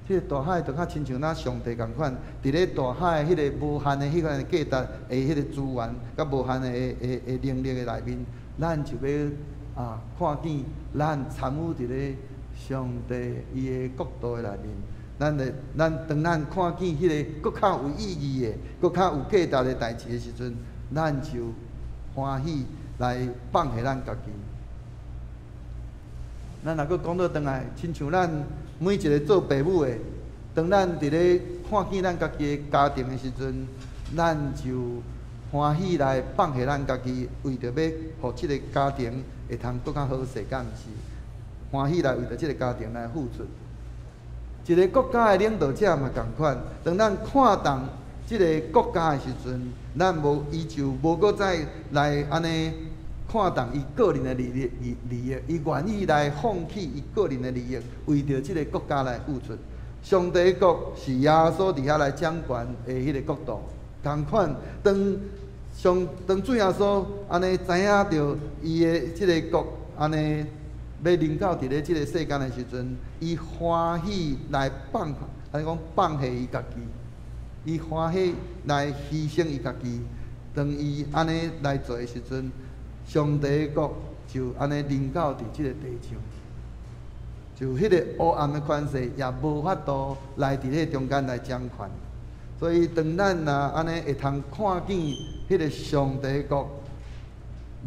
Speaker 2: 這個大海就較親像咱上帝仝款，佇咧大海彼個無限的彼款的價值的彼個資源，佮無限的能力的內面，咱就欲啊看見咱參與佇咧上帝伊的國度的內面。咱的咱當咱看見彼個閣較有意義的、閣較有價值的代誌的時陣，咱就歡喜來放下咱家己。咱若閣講倒轉來，親像咱每一個做爸母的，當咱佇咧看見咱家己的家庭的時陣，咱就歡喜來放下咱家己，為著欲予這個家庭會通閣較好勢，敢毋是？歡喜來為著這個家庭來付出。一個國家的領導者嘛仝款，當咱看重這個國家的時陣，咱無伊就無閣再來按呢看重伊個人的利益，伊願意來放棄伊個人的利益，為著這個國家來付出。上帝國是耶穌佇遐來掌權的彼個國度，仝款當上當主耶穌按呢知影著伊的這個國按呢欲臨到佇咧這個世間的時陣，伊歡喜來放，按呢講放下伊家己，伊歡喜來犧牲伊家己。當伊按呢來做的時陣，上帝國就按呢臨到佇這個地上，就彼個黑暗的權勢也無法度來佇咧中間來掌權。所以，當咱若按呢會通看見彼個上帝國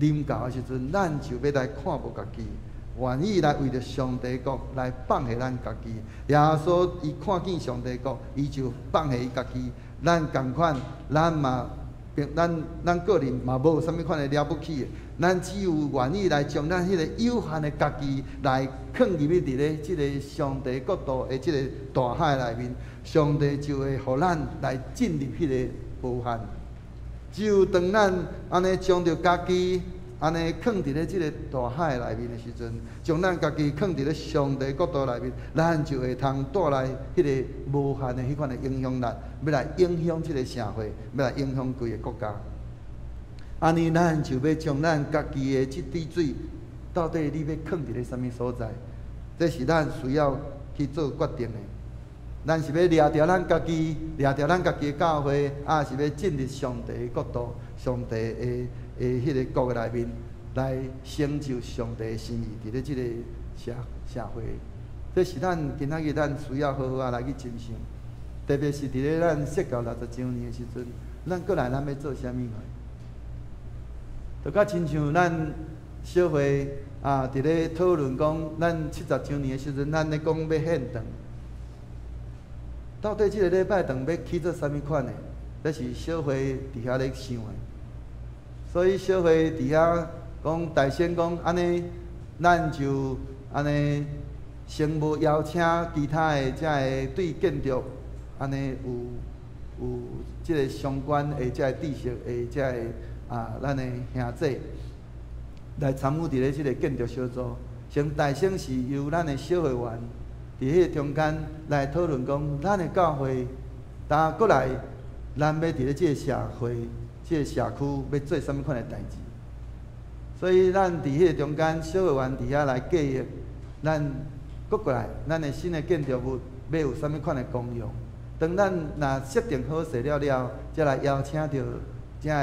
Speaker 2: 臨到的時陣，咱就欲來看無家己，願意來為著上帝國來放下咱家己。耶穌伊看見上帝國，伊就放下伊家己。咱仝款，咱嘛，咱個人嘛無啥物款的了不起的，咱只有願意來將咱彼個有限的家己來囥入去佇咧這個上帝國度的這個大海內面，上帝就會予咱來進入彼個無限。只有當咱按呢將著家己按呢囥佇咧這個大海內面的時陣，將咱家己囥佇咧上帝國度內面，咱就會通帶來彼個無限的彼款的影響力，欲來影響這個社會，欲來影響規个國家。按呢，咱就欲將咱家己的這滴水，到底你欲囥佇咧啥物所在？這是咱需要去做決定的。咱是欲掠著咱家己，掠著咱家己的教會，抑是欲進入上帝的國度、上帝的彼個國內面，來成就上帝的心意，佇咧這個社會。這是咱今仔日咱需要好好仔來去深想，特別是佇咧咱設教60週年的時陣，咱過來咱欲做啥物貨？就較親像咱小會啊，佇咧討論講，咱70週年的時陣，咱咧講欲獻堂。到底這個禮拜堂欲起做啥物款的？這是小會佇遐咧想的。所以小會佇遐講大聲講，按呢，咱就按呢，先無邀請其他的遮个對建築按呢有這个相關的遮个知識的遮个啊，咱的兄弟來參與佇咧這个建築小組。先大先是由咱的小會員佇彼個中間來討論講，咱的教會，焦閣來，咱欲佇咧這个社會、這个社區欲做啥物款的代誌。所以咱佇彼個中間，小會員佇遐來計劃，咱閣過來，咱的新的建築物欲有啥物款的功用。當咱若設定好勢了了，才來邀請著遮个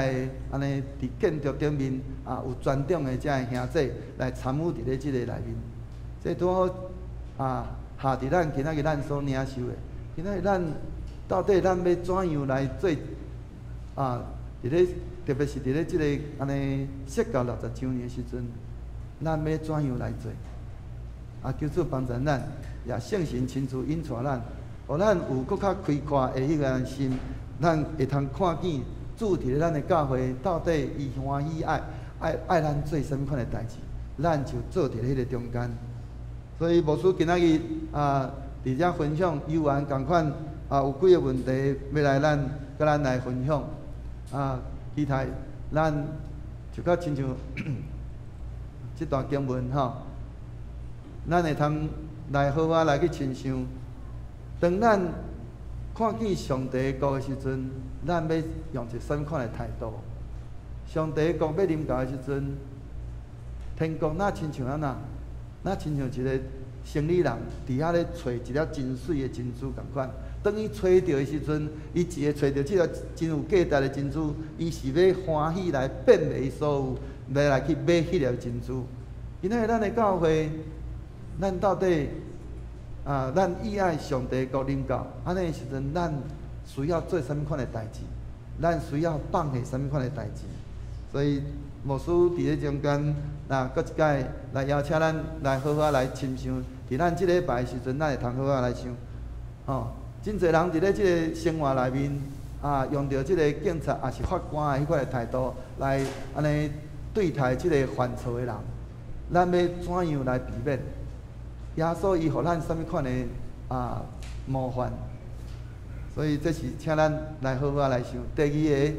Speaker 2: 按呢佇建築頂面啊有專長的遮个兄弟來參與佇咧這个內面。這拄好啊，下佇咱今仔日咱所領受的。今仔日咱到底咱欲怎樣來做啊？佇咧特別是佇咧這个按呢釋教60週年的時陣，咱欲怎樣來做？啊，求主幫助咱，也聖神親自引帶咱，予咱有閣較開闊的彼个心，咱會通看見主佇咧咱的教會到底伊歡喜愛愛愛咱做啥物款的代誌，咱就做佇咧彼个中間。所以牧師今仔日啊，佇遮分享有緣仝款啊，有幾个問題欲來咱佮咱來分享啊，期待咱就較親像這段經文吼，咱會通來好好來去親想，當咱看見上帝國的時陣，咱欲用一個啥物款的態度？上帝國欲臨到的時陣，天國若親像按怎？若親像一個生理人佇遐咧揣一粒真媠的珍珠仝款。當伊揣著的時陣，伊一个揣著這粒真有價值的珍珠，伊是欲歡喜來變賣伊所有，欲來去買彼粒珍珠。今仔日咱的教會，咱到底啊，咱意愛上帝國臨到，按呢時陣，咱需要做啥物款的代誌？咱需要放下啥物款的代誌？所以牧師佇咧中間，若閣一擺來邀請咱來好好來深想，佇咱這禮拜的時陣，咱會通好好來想，吼。真濟人佇咧這个生活內面啊，用著這个警察抑是法官的彼款的態度來按呢對待這个犯錯的人，咱欲怎樣來避免？耶穌伊予咱啥物款的啊模範？所以這是請咱來好好來想。第二个，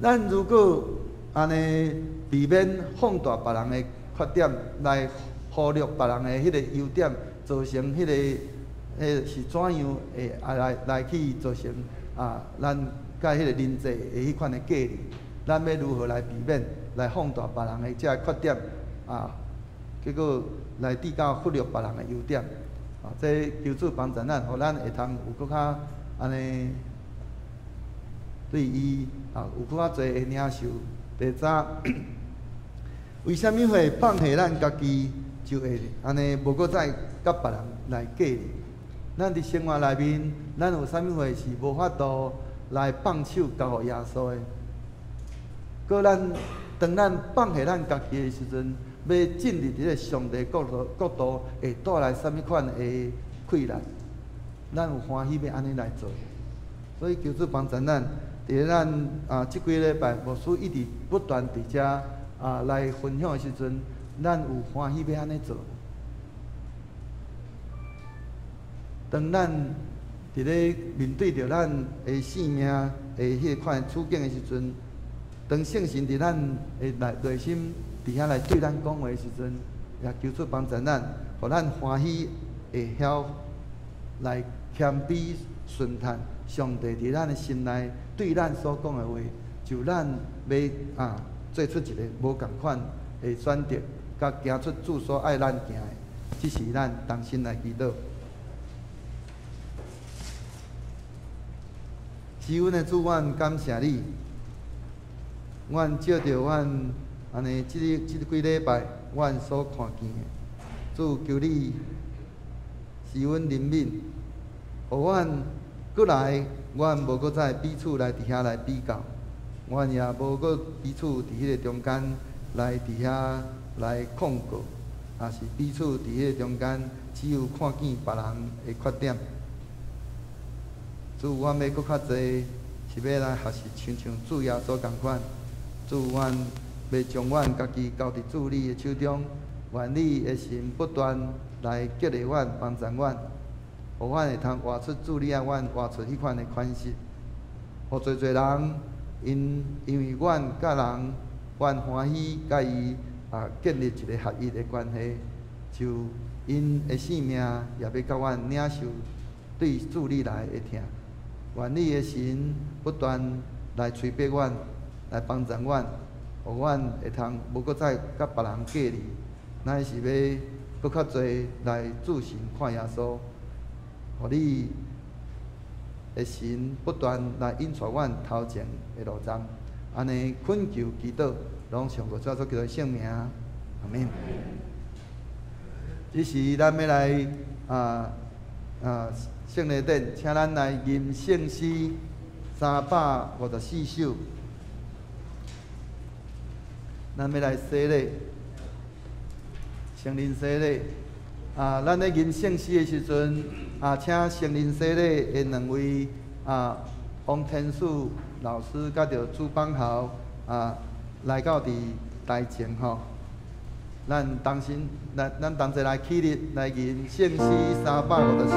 Speaker 2: 咱如果按呢避免放大別人的缺點，來忽略別人的彼個優點，造成彼个。彼是怎樣會啊來來去造成啊，咱佮彼个人際的彼款的隔離？咱欲如何來避免來放大別人的這个缺點啊？結果來至到忽略別人的優點啊！這求主幫助咱，予咱會通有閣較按呢對伊啊有閣較濟的領受。第三，為啥物會放下咱家己，就會按呢無閣再佮別人來隔離？咱佇生活內面，咱有啥物貨是無法度來放手交予耶穌的？閣咱當咱放下咱家己的時陣，欲進入佇個上帝國度，國度會帶來啥物款的困難？咱有歡喜欲按呢來做？所以求主幫助咱，佇咱啊這幾禮拜牧師一直不斷佇遮啊來分享的時陣，咱有歡喜欲按呢做？當咱佇咧面對著咱的性命的彼款處境的時陣，當聖神佇咱的內內心佇遐來對咱講話的時陣，也求主幫助咱，予咱歡喜會曉來謙卑順從上帝佇咱的心內對咱所講的話，就咱欲啊做出一个無仝款的選擇，佮行出主所愛咱行的，這是咱同心來祈禱。是阮的主，阮感謝你。阮借著阮按呢，這个這幾禮拜，阮所看見的，主求你賜阮憐憫，予阮閣來，阮無閣再彼此來佇遐來比較，阮也無閣彼此佇彼個中間來佇遐來控告，抑是彼此佇彼個中間只有看見別人的缺點。主，阮欲閣較濟是欲來學習，親像主耶穌仝款。主，阮欲將阮家己交佇主你的手中，願你的神不斷來激勵阮、幫助阮，予阮會通活出主你愛阮活出彼款的款式。予濟濟人因為阮佮人，阮歡喜佮伊建立一个合一的關係，就𪜶的性命也欲佮阮領受對主你來的疼。願你的神不斷來催逼阮，來幫助阮，予阮會通無閣再佮別人隔離，乃是欲閣較濟來注神看耶穌，予你的神不斷來引帶阮頭前的路程。按呢懇求祈禱，攏奉主耶穌基督聖名，阿們。這時咱欲來聖禮典，請咱來吟聖詩354首。咱欲來洗禮，成人洗禮。咱咧吟聖詩的時陣，請成人洗禮的兩位王天賜老師佮著朱邦豪來到佇台前吼。咱同心，咱同齊來起立來吟聖詩354首。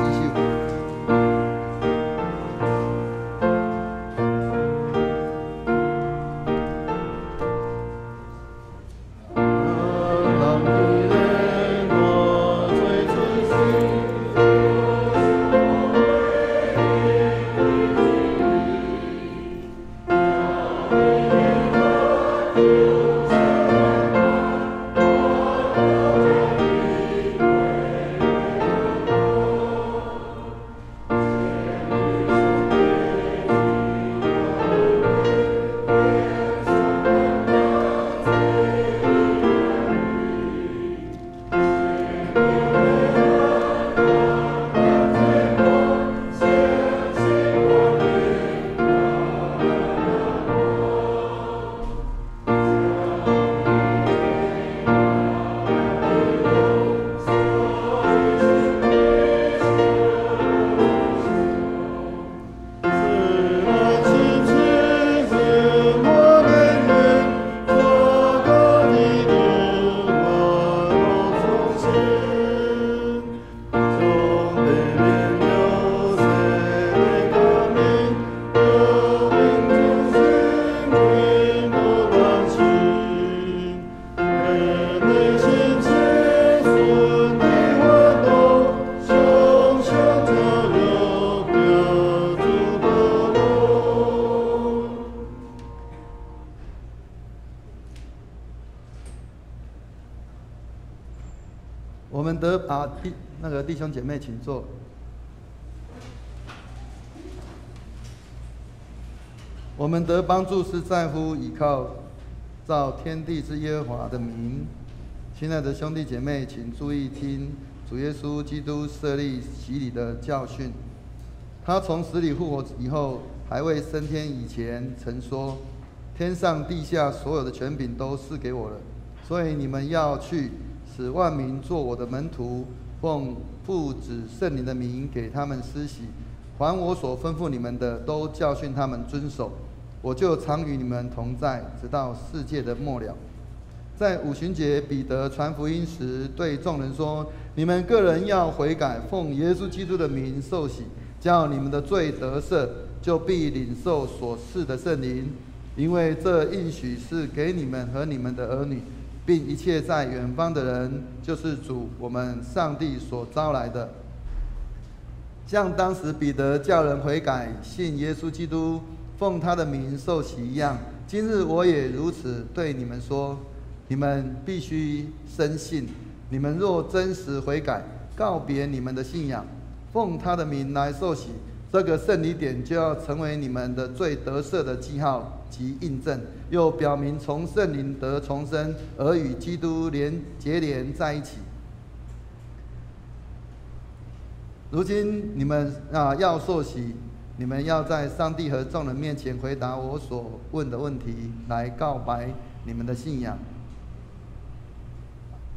Speaker 2: 弟兄姐妹，請坐。我們得幫助是在乎倚靠造天地之耶和華的名。親愛的兄弟姐妹，請注意聽主耶穌基督設立洗禮的教訓。他從死裡復活以後，還未升天以前，曾說：天上地下所有的權柄都賜給我了，所以你們要去，使萬民做我的門徒。奉父子聖靈的名給他們施洗，凡我所吩咐你們的，都教訓他們遵守。我就常與你們同在，直到世界的末了。在五旬節，彼得傳福音時，對眾人說：你們各人要悔改，奉耶穌基督的名受洗，叫你們的罪得赦，就必領受所賜的聖靈，因為這應許是給你們和你們的兒女，並一切在遠方的人，就是主我們上帝所招來的。像當時彼得叫人悔改，信耶穌基督，奉他的名受洗一樣，今日我也如此對你們說：你們必須深信，你們若真實悔改，告別你們的信仰，奉他的名來受洗，這個聖禮典就要成為你們的罪得赦的記號及印證，又表明從聖靈得重生，而與基督連結連在一起。如今你們要受洗，你們要在上帝和眾人面前回答我所問的問題，來告白你們的信仰。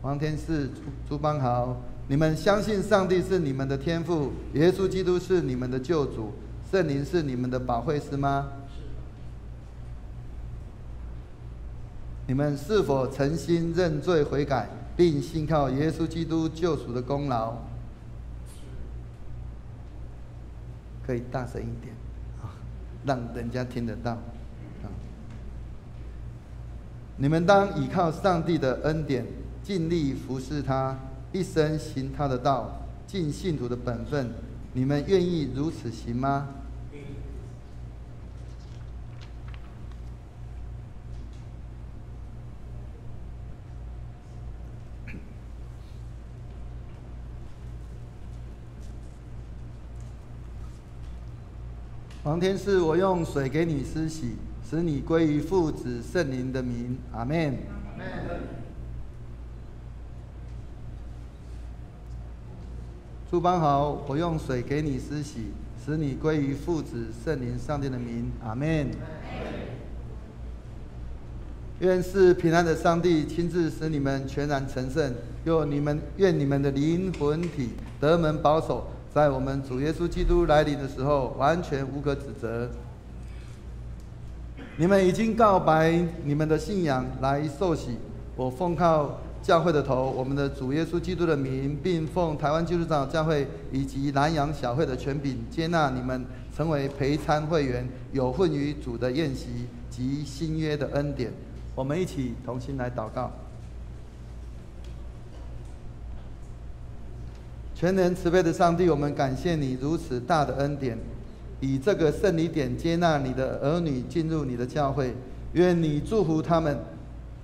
Speaker 2: 王天賜、朱邦豪，你們相信上帝是你們的天父，耶穌基督是你們的救主，圣灵是你们的保惠师吗？你们是否诚心认罪悔改，并信靠耶稣基督救赎的功劳？可以大声一点，让人家听得到。你们当倚靠上帝的恩典，尽力服侍他，一生行他的道，尽信徒的本分。你们愿意如此行吗？王天赐，我用水给你施洗，使你归于父子圣灵的名。阿们。祝邦豪，我用水给你施洗，使你归于父子圣灵上帝的名。阿们。愿是平安的上帝亲自使你们全然成圣，又你们愿你们的灵魂体得蒙保守，在我们主耶稣基督来临的时候，完全无可指责。你们已经告白你们的信仰来受洗，我奉靠教会的头，我们的主耶稣基督的名，并奉台湾基督长教会以及南洋小会的权柄，接纳你们成为陪餐会员，有份于主的宴席及新约的恩典。我们一起同心来祷告。全能慈悲的上帝，我们感谢你如此大的恩典，以这个圣礼典接纳你的儿女进入你的教会。愿你祝福他们，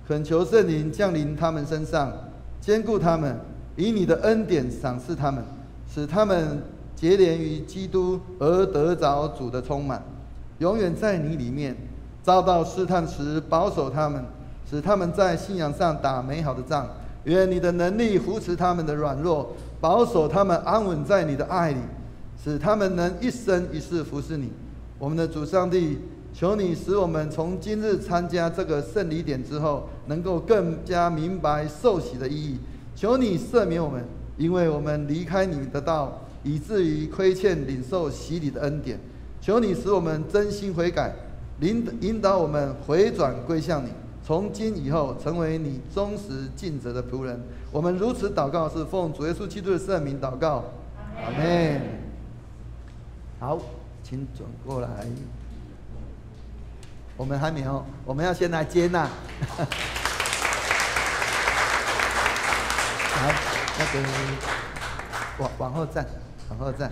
Speaker 2: 恳求圣灵降临他们身上，坚固他们，以你的恩典赏赐他们，使他们结连于基督而得着主的充满，永远在你里面。遭到试探时，保守他们，使他们在信仰上打美好的仗。愿你的能力扶持他们的软弱，保守他们安稳在你的爱里，使他们能一生一世服侍你。我们的主上帝，求你使我们从今日参加这个圣礼典之后，能够更加明白受洗的意义。求你赦免我们，因为我们离开你的道，以至于亏欠领受洗礼的恩典。求你使我们真心悔改，引导我们回转归向你，从今以后成为你忠实尽责的仆人。我们如此祷告，是奉主耶稣基督的圣名祷告，阿们。好，请转过来。我们还没有，我们要先来接纳。来，那个往后站，往后站。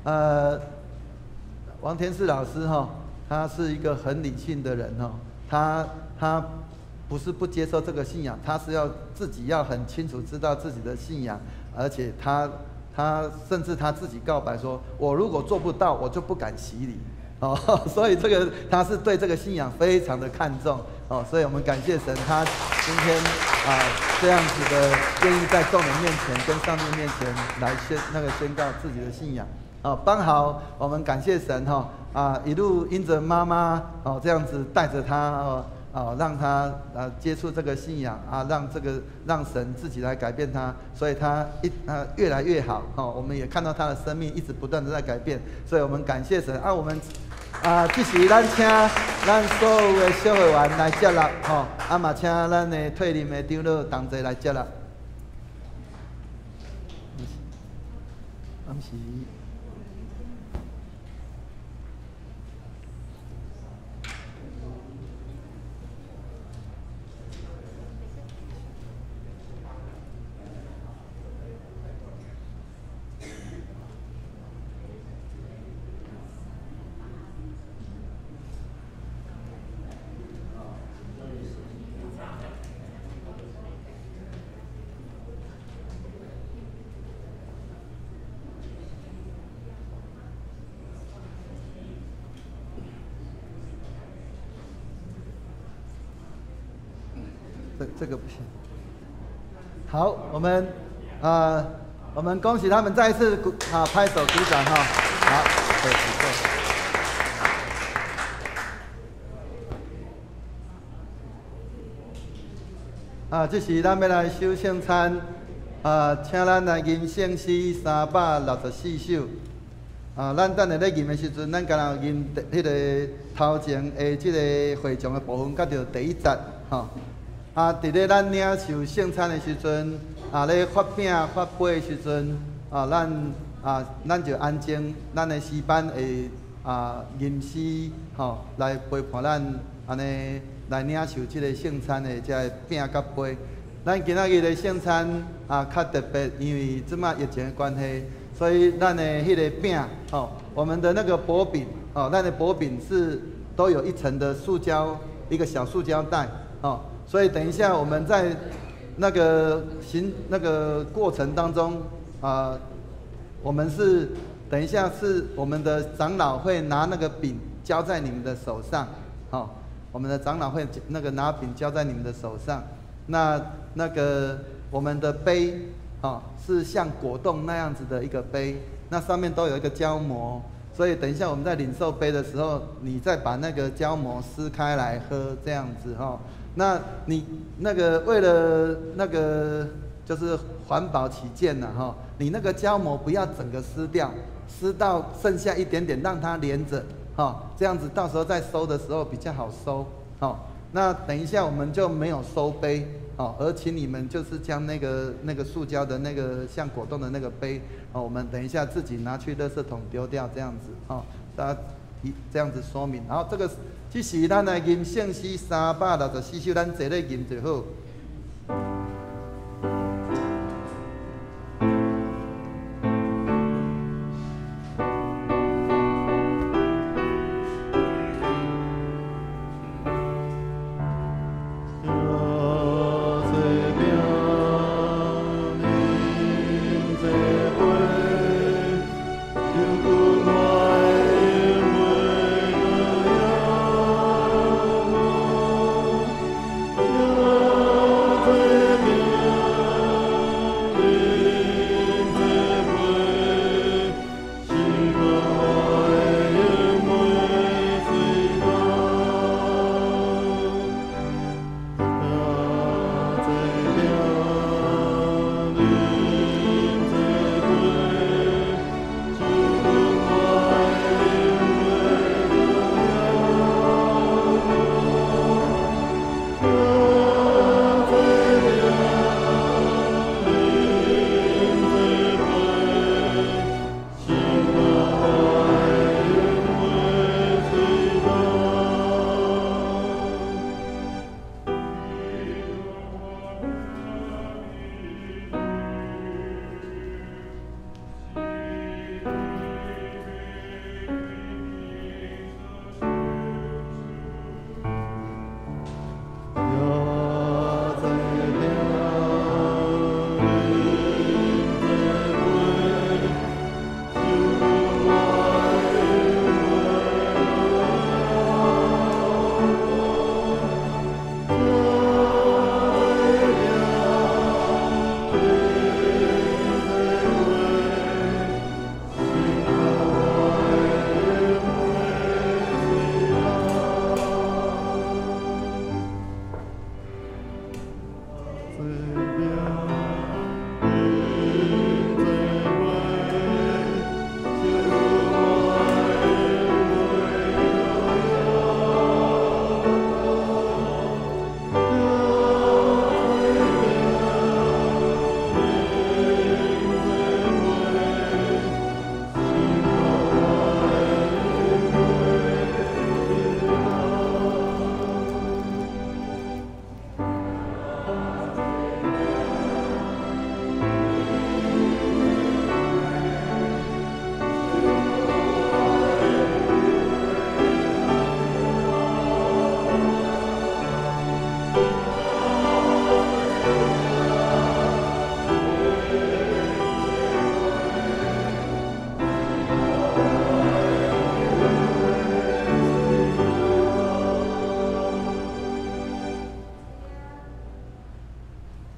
Speaker 2: 哎，王天赐老师哈，他是一个很理性的人哈，他不是不接受这个信仰，他是要自己要很清楚知道自己的信仰，而且他甚至他自己告白说，我如果做不到，我就不敢洗礼哦，所以这个他是对这个信仰非常的看重哦，所以我们感谢神，他今天啊这样子的愿意在众人面前跟上帝面前来宣告自己的信仰。哦，邦豪，我们感谢神哈啊，一路因着妈妈哦这样子带着他哦哦，让他接触这个信仰啊，让神自己来改变他，所以他越来越好哦。我们也看到他的生命一直不断的在改变，所以我们感谢神啊。我们啊，这时咱请咱所有的小会员来接纳吼，啊嘛请咱的退任的长老同齐来接纳。不是。这个不行。好，我们我们恭喜他们再一次鼓啊拍手鼓掌哈。好，对，对。啊，这时咱要来收圣餐，啊，请咱来吟圣诗364首。啊，咱等下咧吟的時陣，咱敢若吟彼个頭前的這个會場的部分，佮著第一節，吼。啊，佇咧咱領受聖餐的時陣，啊，咧發餅發杯的時陣，啊，咱就安靜，咱的詩班會吟詩，吼，來陪伴咱，按呢來領受這个聖餐的這个餅佮杯。咱今仔日的聖餐啊，較特別，因為這擺疫情的關係，所以咱的彼个餅，吼，我們的那個薄餅，哦，咱的薄餅是都有一層的塑膠，一個小塑膠袋，哦，所以等一下我們在那個行那個過程當中，啊，我們是等一下是我們的長老會拿那個餅交在你們的手上，哦，我們的長老會那個拿餅交在你們的手上。那個我們的杯，哦，是像果凍那樣子的一個杯，那上面都有一個膠膜，所以等一下我們在領受杯的時候，你再把那個膠膜撕開來喝，這樣子哈。那你那個為了那個就是環保起見吶哈，你那個膠膜不要整個撕掉，撕到剩下一點點，讓它連著，哈，這樣子到時候再收的時候比較好收，哈。那等一下我們就沒有收杯，哦，而請你們就是將那個塑膠的那個像果凍的那個杯，哦，我們等一下自己拿去垃圾桶丟掉，這樣子，哦，大家這樣子說明。然後這個這是咱來吟聖詩364首，咱坐咧吟就好。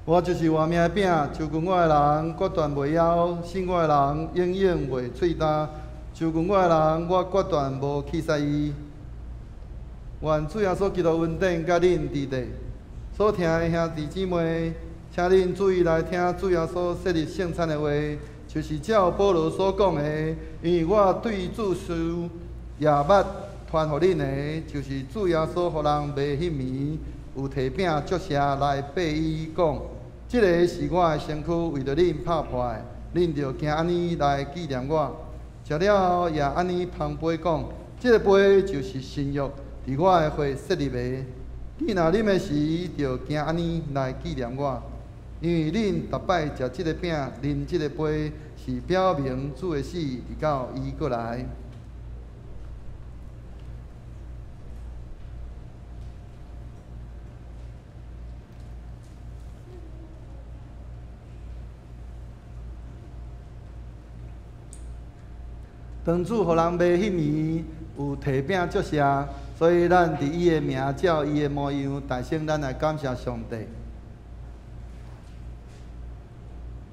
Speaker 2: 我就是活命的餅，受近我的人，決斷袂枵；信我的人，永遠袂喙焦。受近我的人，我決斷無棄殺伊。願主耶穌基督恩典佮恁佇咧。所聽的兄弟姊妹，請恁注意來聽主耶穌設立聖餐的話，就是照保羅所講的，因為我對主事也捌傳予恁的，就是主耶穌予人賣彼暝，有提餅祝謝來擘伊講：這个是我的身軀，為著恁拍破的，恁著行按呢來紀念我。食了後也按呢捧杯講：這个杯就是新約，佇我的血設立的。你若啉的時，著行按呢來紀念我。因為恁逐擺食這个餅、啉這个杯，是表明主的死，直到伊閣來。當主予人賣彼暝，有提餅祝謝，所以咱佇伊的名照伊的模樣，大聲咱來感謝上帝。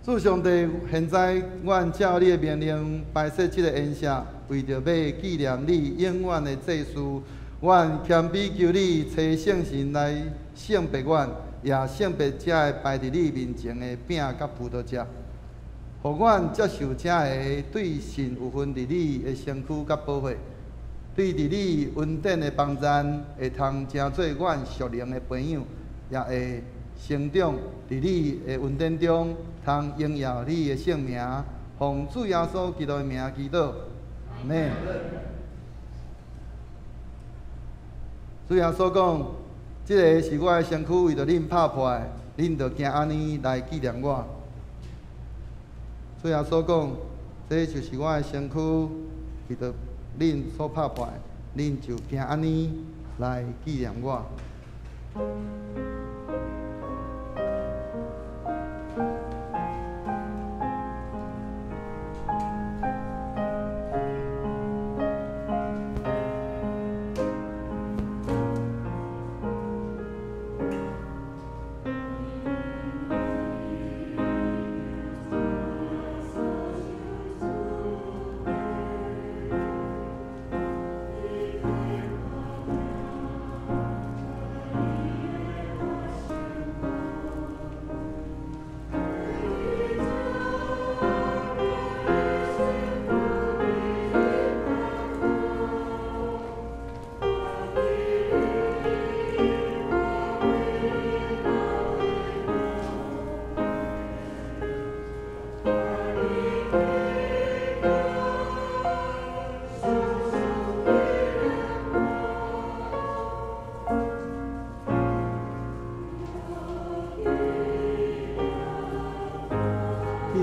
Speaker 2: 主上帝，現在阮照你的命令擺設這個筵席，為著欲紀念你永遠的祭司，阮謙卑求你，差聖神來聖別阮，也聖別這个擺佇你面前的餅佮葡萄汁，予阮接受這个對神有份佇你的身軀佮寶血，對佇你恩典的幫贊，會通成做阮屬靈的培養，也會成長佇你的恩典中，通榮耀你的聖名，奉主耶穌基督的名祈禱，阿們。主耶穌講：這个是我的身軀，為著恁拍破的，恁著行按呢來紀念我。主耶穌講：這就是我的身軀，為著恁所拍破的，恁就行按呢來紀念我。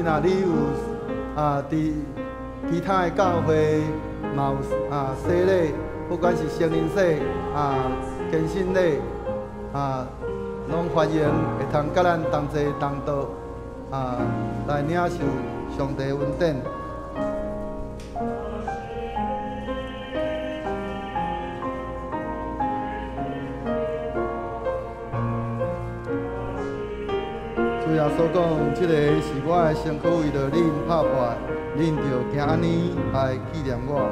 Speaker 2: 若你有佇其他的教會嘛有洗禮，不管是成人洗堅信禮攏歡迎會通佮咱同齊同道來領受上帝恩典。主耶穌講：這个是我的身軀，為著恁拍破的，恁著行按呢來紀念我。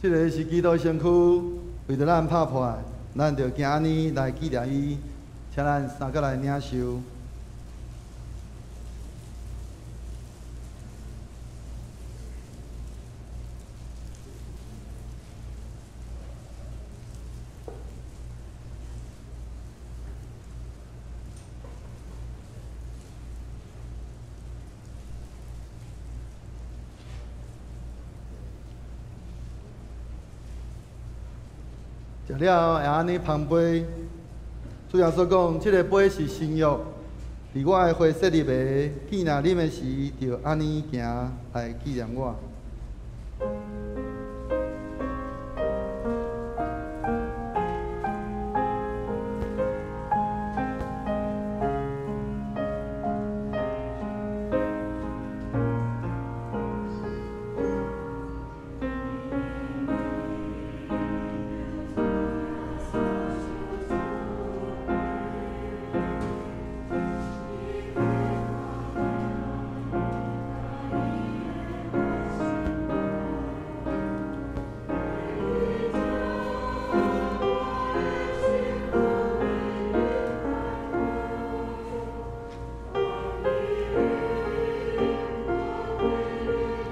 Speaker 2: 這个是基督身躯，為著咱拍破，咱就行按呢來紀念伊，請咱三角來領受。食了會按呢捧杯，主耶穌講：這个杯是新約，佇我的血設立的，既若啉的時，就按呢行來紀念我。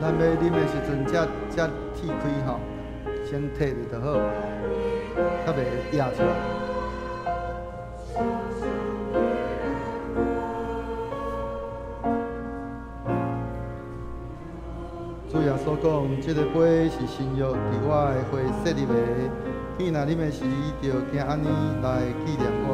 Speaker 2: 咱欲啉的時陣，才鐵開吼，先退咧就好，較袂掖出來。主耶穌講：這个杯是新約，佇我的血設立的，既若啉的時，就行按呢來紀念我。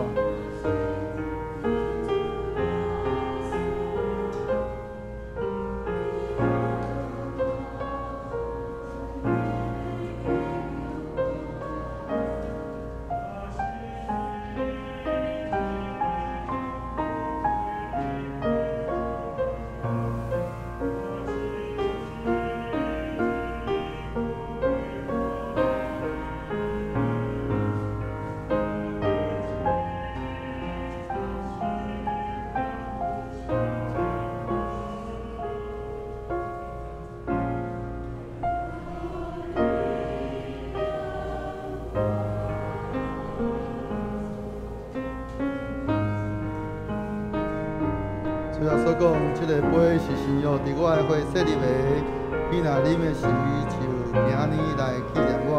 Speaker 2: 主耶穌講：這个杯是新約，佇我的血設立的，你若啉的時，就行按呢來紀念我。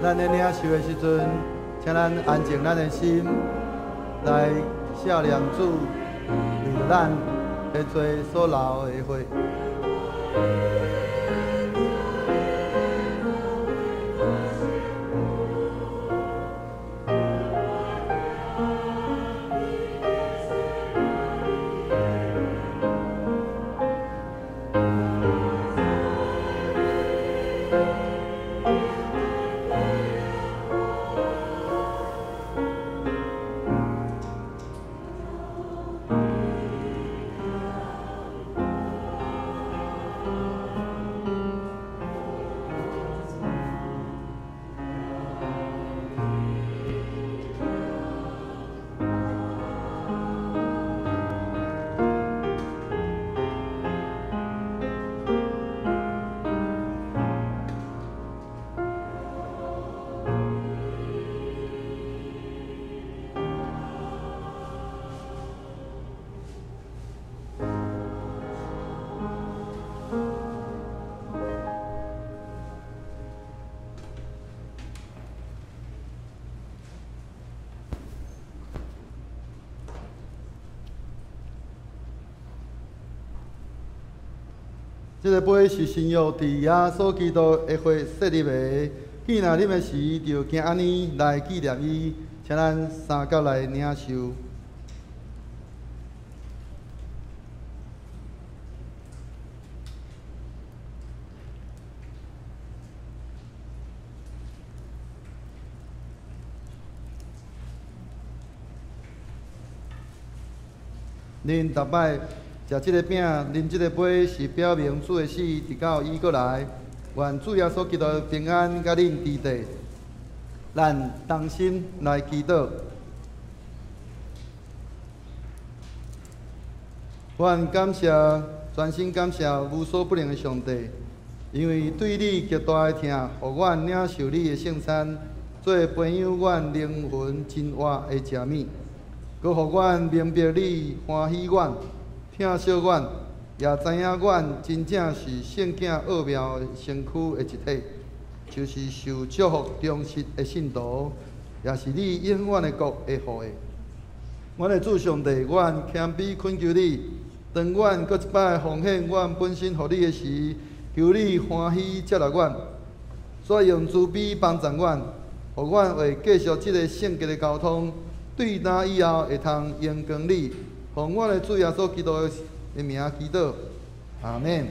Speaker 2: 咱咧領受的時陣，請咱安靜咱的心，來思念主為著咱的罪所流的血。這个杯是新約，佇耶穌基督的血設立的，既若啉的時，就行按呢來紀念伊，請咱三角來領受。恁逐擺食這个餅，啉這个杯，是表明主的死，直到伊閣來。願主耶穌基督平安佮恁佇底。咱同心來祈禱。阮感谢，全心感谢无所不能的上帝，因為對你極大的疼，予阮領受你的聖餐，做培養阮靈魂真活的食物，閣予阮明白你歡喜阮、疼惜阮，也知影阮真正是聖囝奧妙身軀的一體，就是受祝福忠實的信徒，也是你永遠的國的後裔。阮的主上帝，阮謙卑懇求你，當阮閣一擺奉獻阮本身予你的時，求你歡喜接納阮，煞用慈悲幫助阮，予阮會繼續這個聖潔的交通，對今以後會通榮光你。奉阮的主耶穌基督的名祈禱，阿們。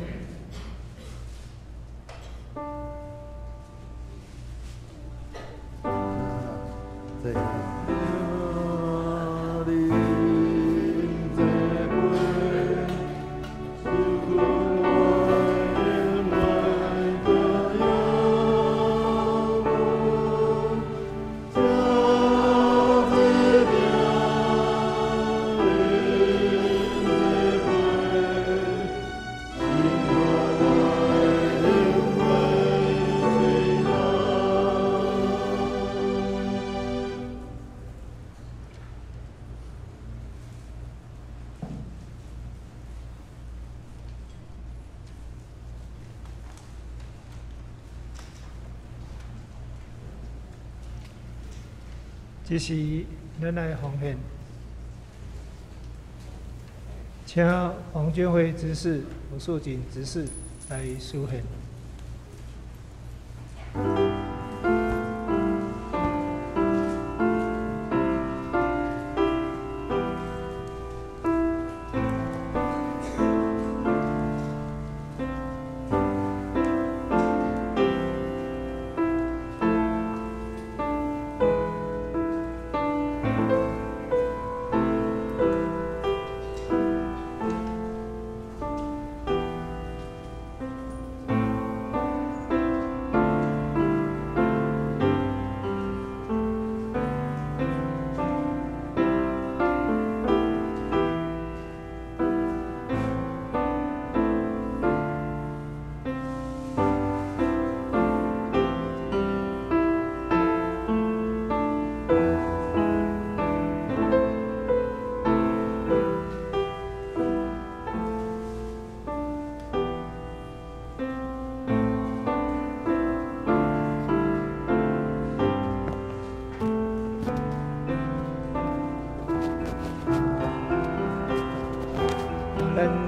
Speaker 1: 這是咱來奉獻，請黃俊輝執事、吳素錦執事來書獻。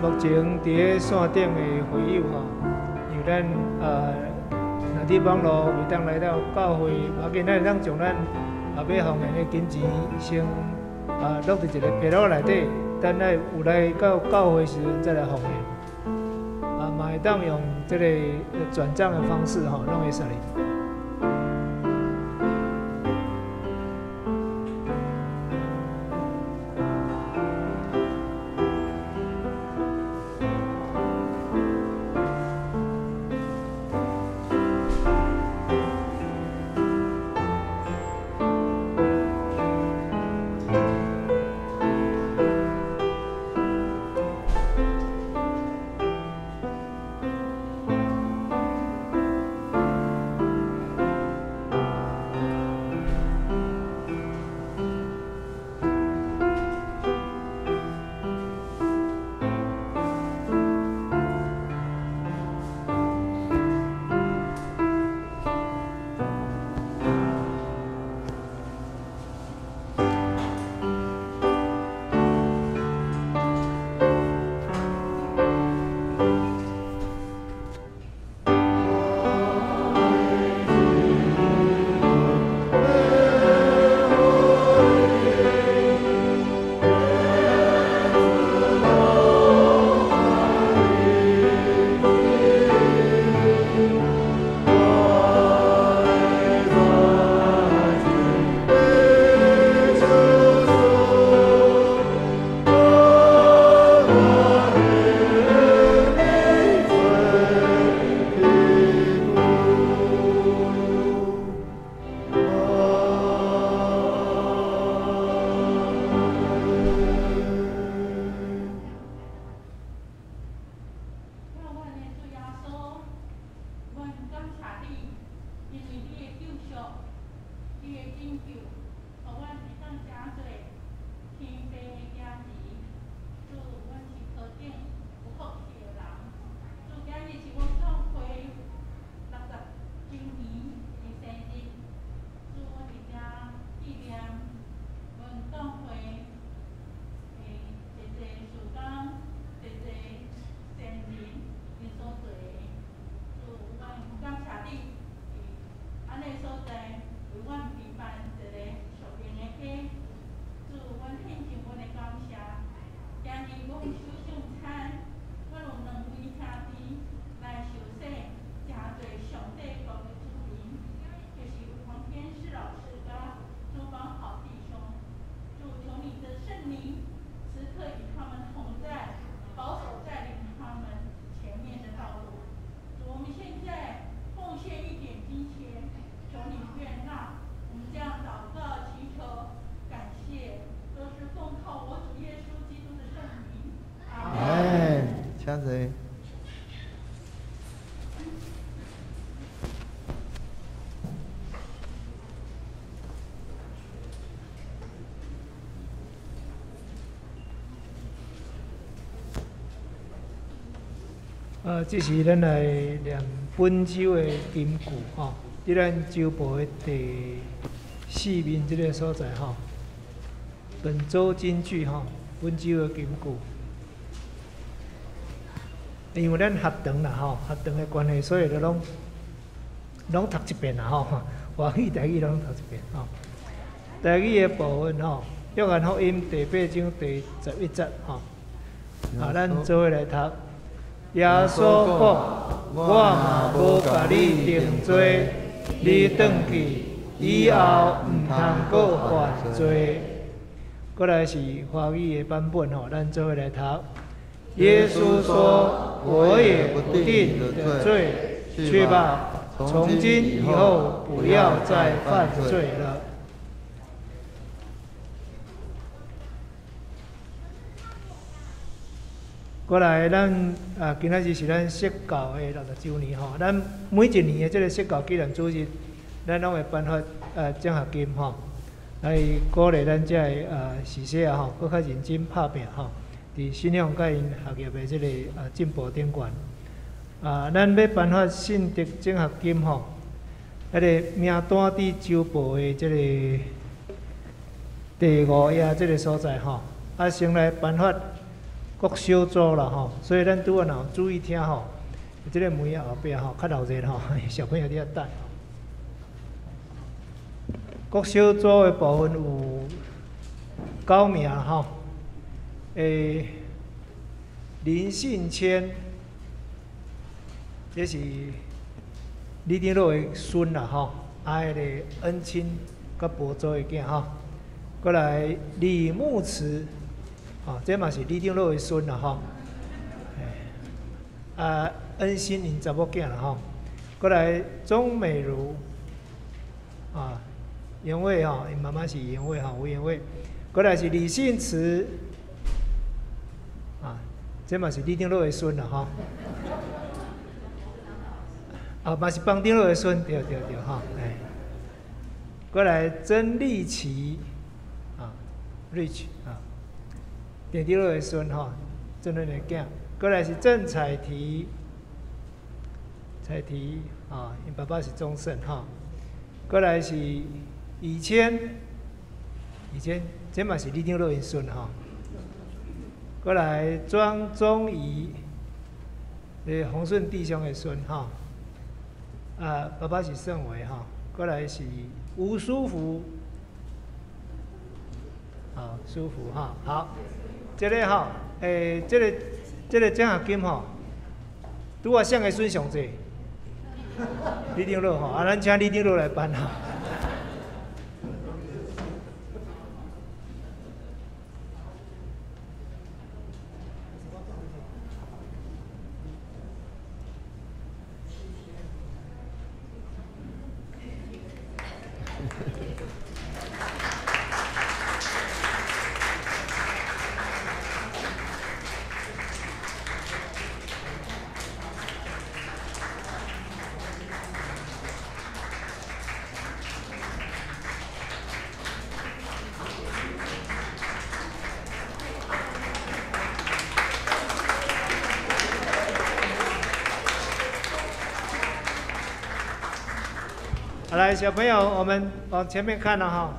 Speaker 1: 目前佇咧線頂的會友吼，因為咱若佇網路袂當來到教會，無要緊，咱會當將咱欲奉獻的金錢先落佇一個簿仔內底，等咱有來到教會時陣再來奉獻。嘛會當用這個轉帳的方式吼，攏會使。
Speaker 3: 拯救，予阮會當成做天父的囝兒。主，阮是何等有福氣的人。主，今日是阮教會60週年的生日。主，阮佇遮紀念阮教會的濟濟事工，濟濟先人𪜶所做的。主，阮感謝你佇按呢所在為阮備辦一个屬靈的家。主，阮獻上阮的感謝。今日阮守聖餐，阮有兩位兄弟來受洗，成做上帝國的子民，就是黃天師老師佮朱邦豪弟兄。主，求你的聖靈時刻與他們同在，保守帶領他們前面的道路。主，我們現在奉獻一點金錢，求你悅納。我們這樣禱告、祈求、感謝，都是奉靠我主耶穌基督的聖名。阿
Speaker 2: 門。請坐。
Speaker 1: 這是咱來念本周的金句吼，佇咱周報的第四面這个所在吼。本周金句吼，本周的金句。因為咱學堂啦吼，學堂的關係，所以就攏讀一遍啦吼，華語、台語攏讀一遍吼。台語的部分吼，約翰福音第八章第11節吼，啊，咱做伙來讀。耶穌講：我嘛無共你定罪，你轉去以後毋通閣犯罪。過來是華語的版本吼，咱做伙來讀。耶穌說：我也不定你的罪，去吧，從今以後不要再犯罪了。過來，咱啊，今仔日是咱釋教的60週年吼。咱每一年的這个釋教紀念主日，咱攏會頒發獎學金吼，來鼓勵咱遮的時勢啊吼，閣較認真拍拚吼，佇信仰佮𪜶學業的這个進步頂懸。啊，咱欲頒發信德獎學金吼，彼个名單佇周報的這个第五頁這个所在吼，啊，先來頒發各小組啦吼，所以咱拄仔若有注意聽吼，這个門仔後壁吼較鬧熱吼，小朋友佇遐等。各小組的部分有九名吼，林信谦，這是李長老的孫啦吼，啊，彼个恩親佮寶祖的囝吼，過來李牧慈。哦，這嘛是李長老的孫啦吼，啊，恩心𪜶查某囝啦吼，過來鍾美如，啊，袁偉吼，𪜶媽媽是袁偉吼，吳袁偉，過來是李信慈，啊，這嘛是李長老的孫啦吼，啊，嘛是邦長老的孫，對對對吼，哎，過來曾麗琪，啊，Rich 啊。鄭長老的孫吼，鄭潤的囝，過來是鄭彩提，彩提啊，𪜶爸爸是鍾勝吼，過來是以谦，以谦，這嘛是李長老𪜶孫吼，過來莊宗儀，洪順弟兄的孫吼，啊，爸爸是盛偉吼，過來是吳舒福，好，舒服哈，好。這个吼，這个獎學金吼，拄仔誰的孫上濟？李長老吼，啊，咱請李長老來頒吼。來，小朋友，我們往前面看了哈。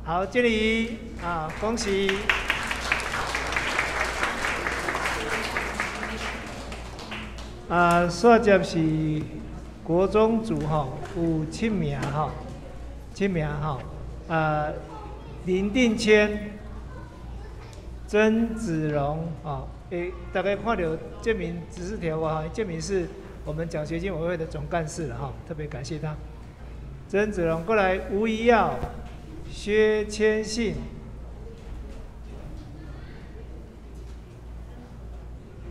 Speaker 1: 好，敬禮啊，恭喜！啊，煞接是國中組吼，有七名吼，七名吼，啊，林定謙、曾子榮啊，大家看到這名指示條啊，這名是我們獎學金委員會的總幹事了哈，特別感謝他。曾子榮過來，吳一耀。薛千信、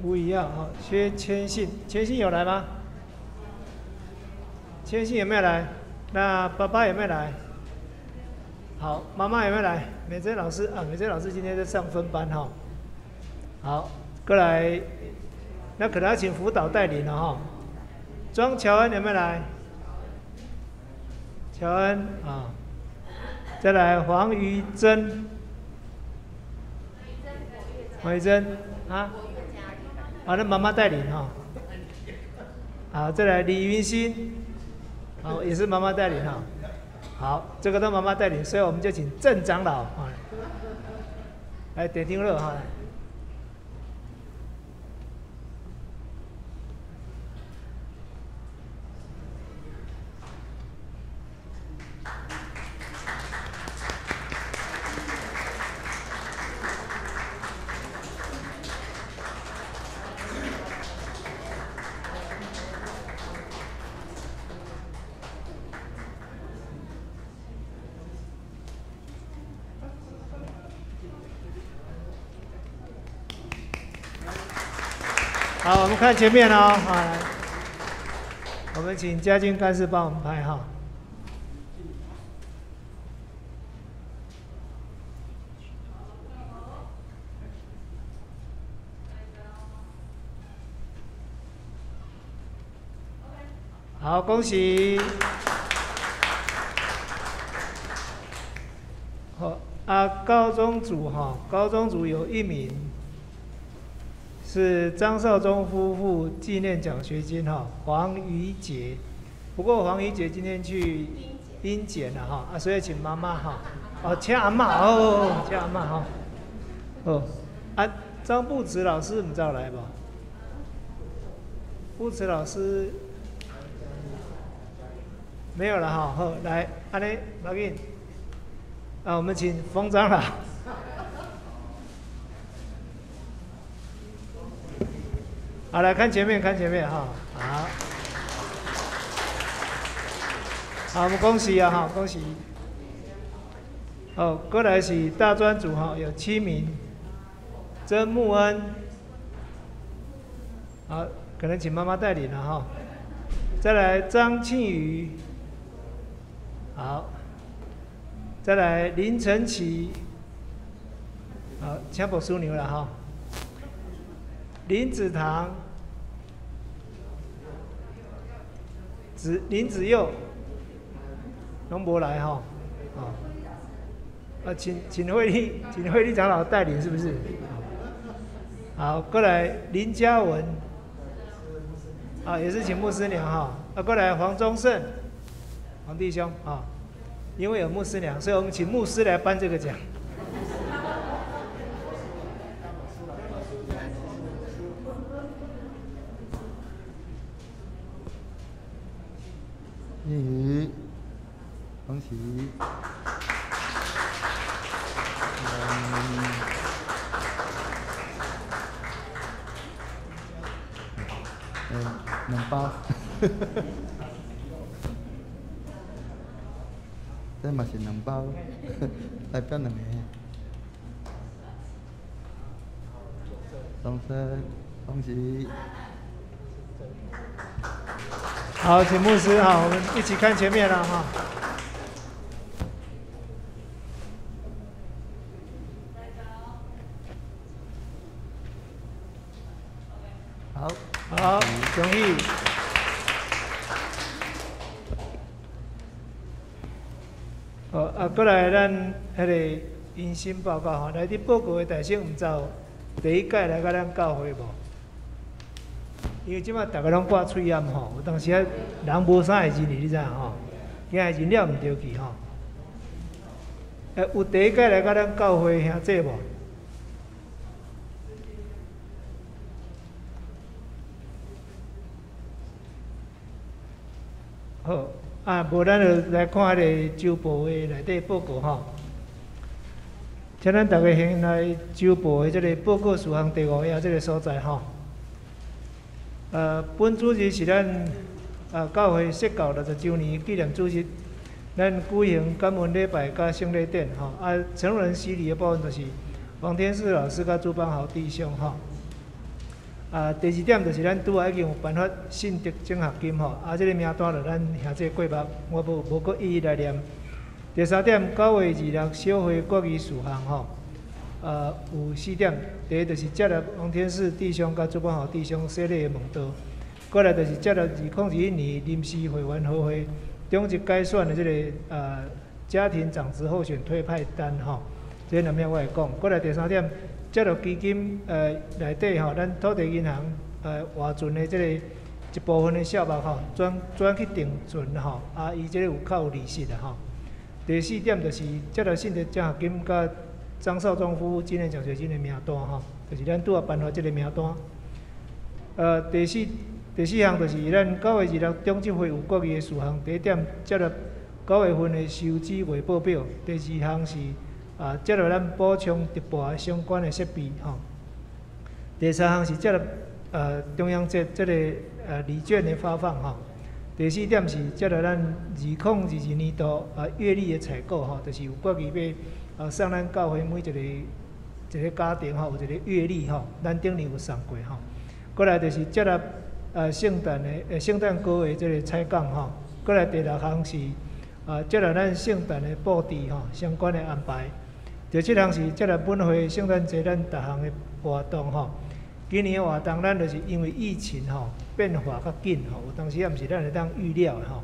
Speaker 1: 吳一耀哈，薛千信，千信有來嗎？千信有沒有來？那爸爸有沒有來？好，媽媽有沒有來？美珍老師啊，美珍老師今天在上分班哈。好，過來，那可能要請輔導帶領了哈。莊喬恩有沒有來？喬恩啊。再來黃瑜珍，黃瑜珍啊，好，那媽媽帶領哈。好，再來李雲欣，好，也是媽媽帶領哈。好，這個都媽媽帶領，所以我們就請鄭長老啊來點聽樂哈。好，我們看前面哦，好，來，我們請嘉靖幹事幫我們拍哈。好，恭喜！好啊，高中組哈，高中組有一名。是張少忠夫婦紀念獎學金哈，黃瑜杰。不過黃瑜杰今天去英檢了哈，啊，所以請媽媽哈，哦，請阿嬤哦，請阿嬤哈，哦，啊，張布慈老師唔知道來無？布慈老師沒有了哈，好，來，按呢，無緊，啊，我們請馮長老。好，來看前面，看前面哈，好，好，我們恭喜啊哈，恭喜。好，過來是大專組哈，有7名，曾木恩，好，可能請媽媽帶領了哈。再來張慶瑜，好，再來林晨琪，好，請牧師娘了哈。林子堂。林子佑，攏無來吼，哦，啊，請慧麗，請慧麗長老帶領是不是？好，過來林嘉文，啊，也是請牧師娘哈，啊，過來黃宗盛，黃弟兄啊，因為有牧師娘，所以我們請牧師來頒這個獎。
Speaker 2: 英語，恭喜！兩包，這嘛是兩包，代表兩個。掌聲，恭喜！
Speaker 1: 好，請牧師哈，我們一起看前面了哈。
Speaker 2: 好，
Speaker 1: 好，恭喜。好，啊，過來咱彼個迎新報告吼，來佇報告的大聲，毋知第一屆來佮咱教會無？因為這擺逐个攏掛喙罨吼，有當時仔人無啥會認你，你知影吼？驚會認了毋著去吼。有第一屆來佮咱教會兄弟無？好，啊，無咱就來看彼个周報的內底報告吼。請咱逐家先來周報的這个報告事項第五頁這个所在吼。本主日是咱教會設教60週年紀念主日，咱舉行感恩禮拜佮聖禮典吼。啊，成人洗禮的部分就是王天賜老師佮朱邦豪弟兄吼。啊，第二點就是咱拄仔已經有頒發信德獎學金吼，啊，這个名單就咱兄弟過目，我無閣一一來念。第三點，9月26小會決議事項吼，有四點。第一就是接納王天賜弟兄佮朱邦豪弟兄洗禮的問道，過來就是接納2021年臨時會員合會長職改選的這个家庭長職候選推派單吼，這個後面我會講。過來第三點，接納基金內底吼，咱土地銀行活存的這个一部分的數目吼，轉轉去定存吼，啊，伊這个有較有利息啦吼。第四點就是接納信德獎學金佮張少忠夫婦紀念獎學金的名單吼，就是咱拄仔頒發這个名單。第四項就是咱9月26長執會有決議的事項。第一點，接納9月份的收支月報表。第二項是接納咱補充直播相關的設備吼。第三項是接納中央節這个禮券的發放吼。第四點是接納咱2022年度月曆的採購吼，就是有決議欲送咱教會每一个一个家庭吼，有一個月曆吼，咱頂年有送過吼。過來就是接納聖誕的聖誕歌的這个採訪吼。過來第六項是接納咱聖誕的布置吼相關的安排。第七項是接納本會聖誕節咱逐項的活動吼。今年的活動咱就是因為疫情吼變化較緊吼，有當時也毋是咱會當預料的吼。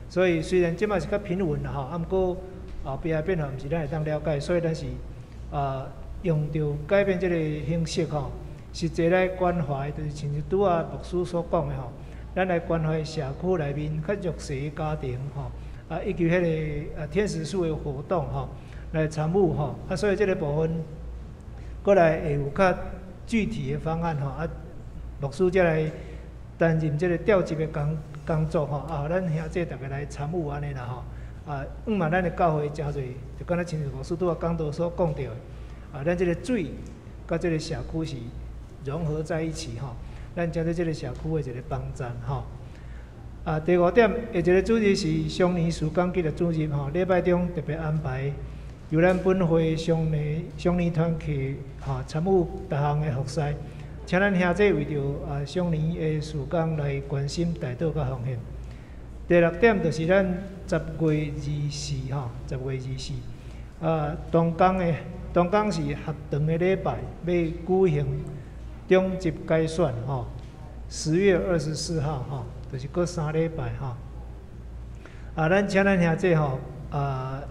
Speaker 1: 所以雖然這擺是較平穩啦吼，啊毋過後壁的變化毋是咱會當了解，所以咱是用著改變這个形式吼，實際來關懷，就是親像拄仔牧師所講的吼，咱來關懷社區內面較弱勢的家庭吼，啊以及彼个天使樹的活動吼，來參與吼，啊所以這个部分過來會有較具體的方案吼，啊牧師才來擔任這个調集的工作吼，啊，予咱兄弟逐家來參與按呢啦吼，啊，向望咱的教會誠濟，就敢若親像牧師拄仔講道所講著的，啊，咱這个水佮這个社區是融合在一起吼，咱成做這个社區的一个幫贊吼。啊，第五點，下一个主日是雙年事工紀的主日吼，禮拜中特別安排由咱本會雙年雙年團契吼參與逐項的服事，請咱兄弟為著雙年的事工來關心、代禱佮奉獻。第六點就是咱10月24吼，10月24，東港的東港是學堂的禮拜，欲舉行長執改選吼，10月24號吼，就是閣三禮拜吼。啊，咱請咱兄弟吼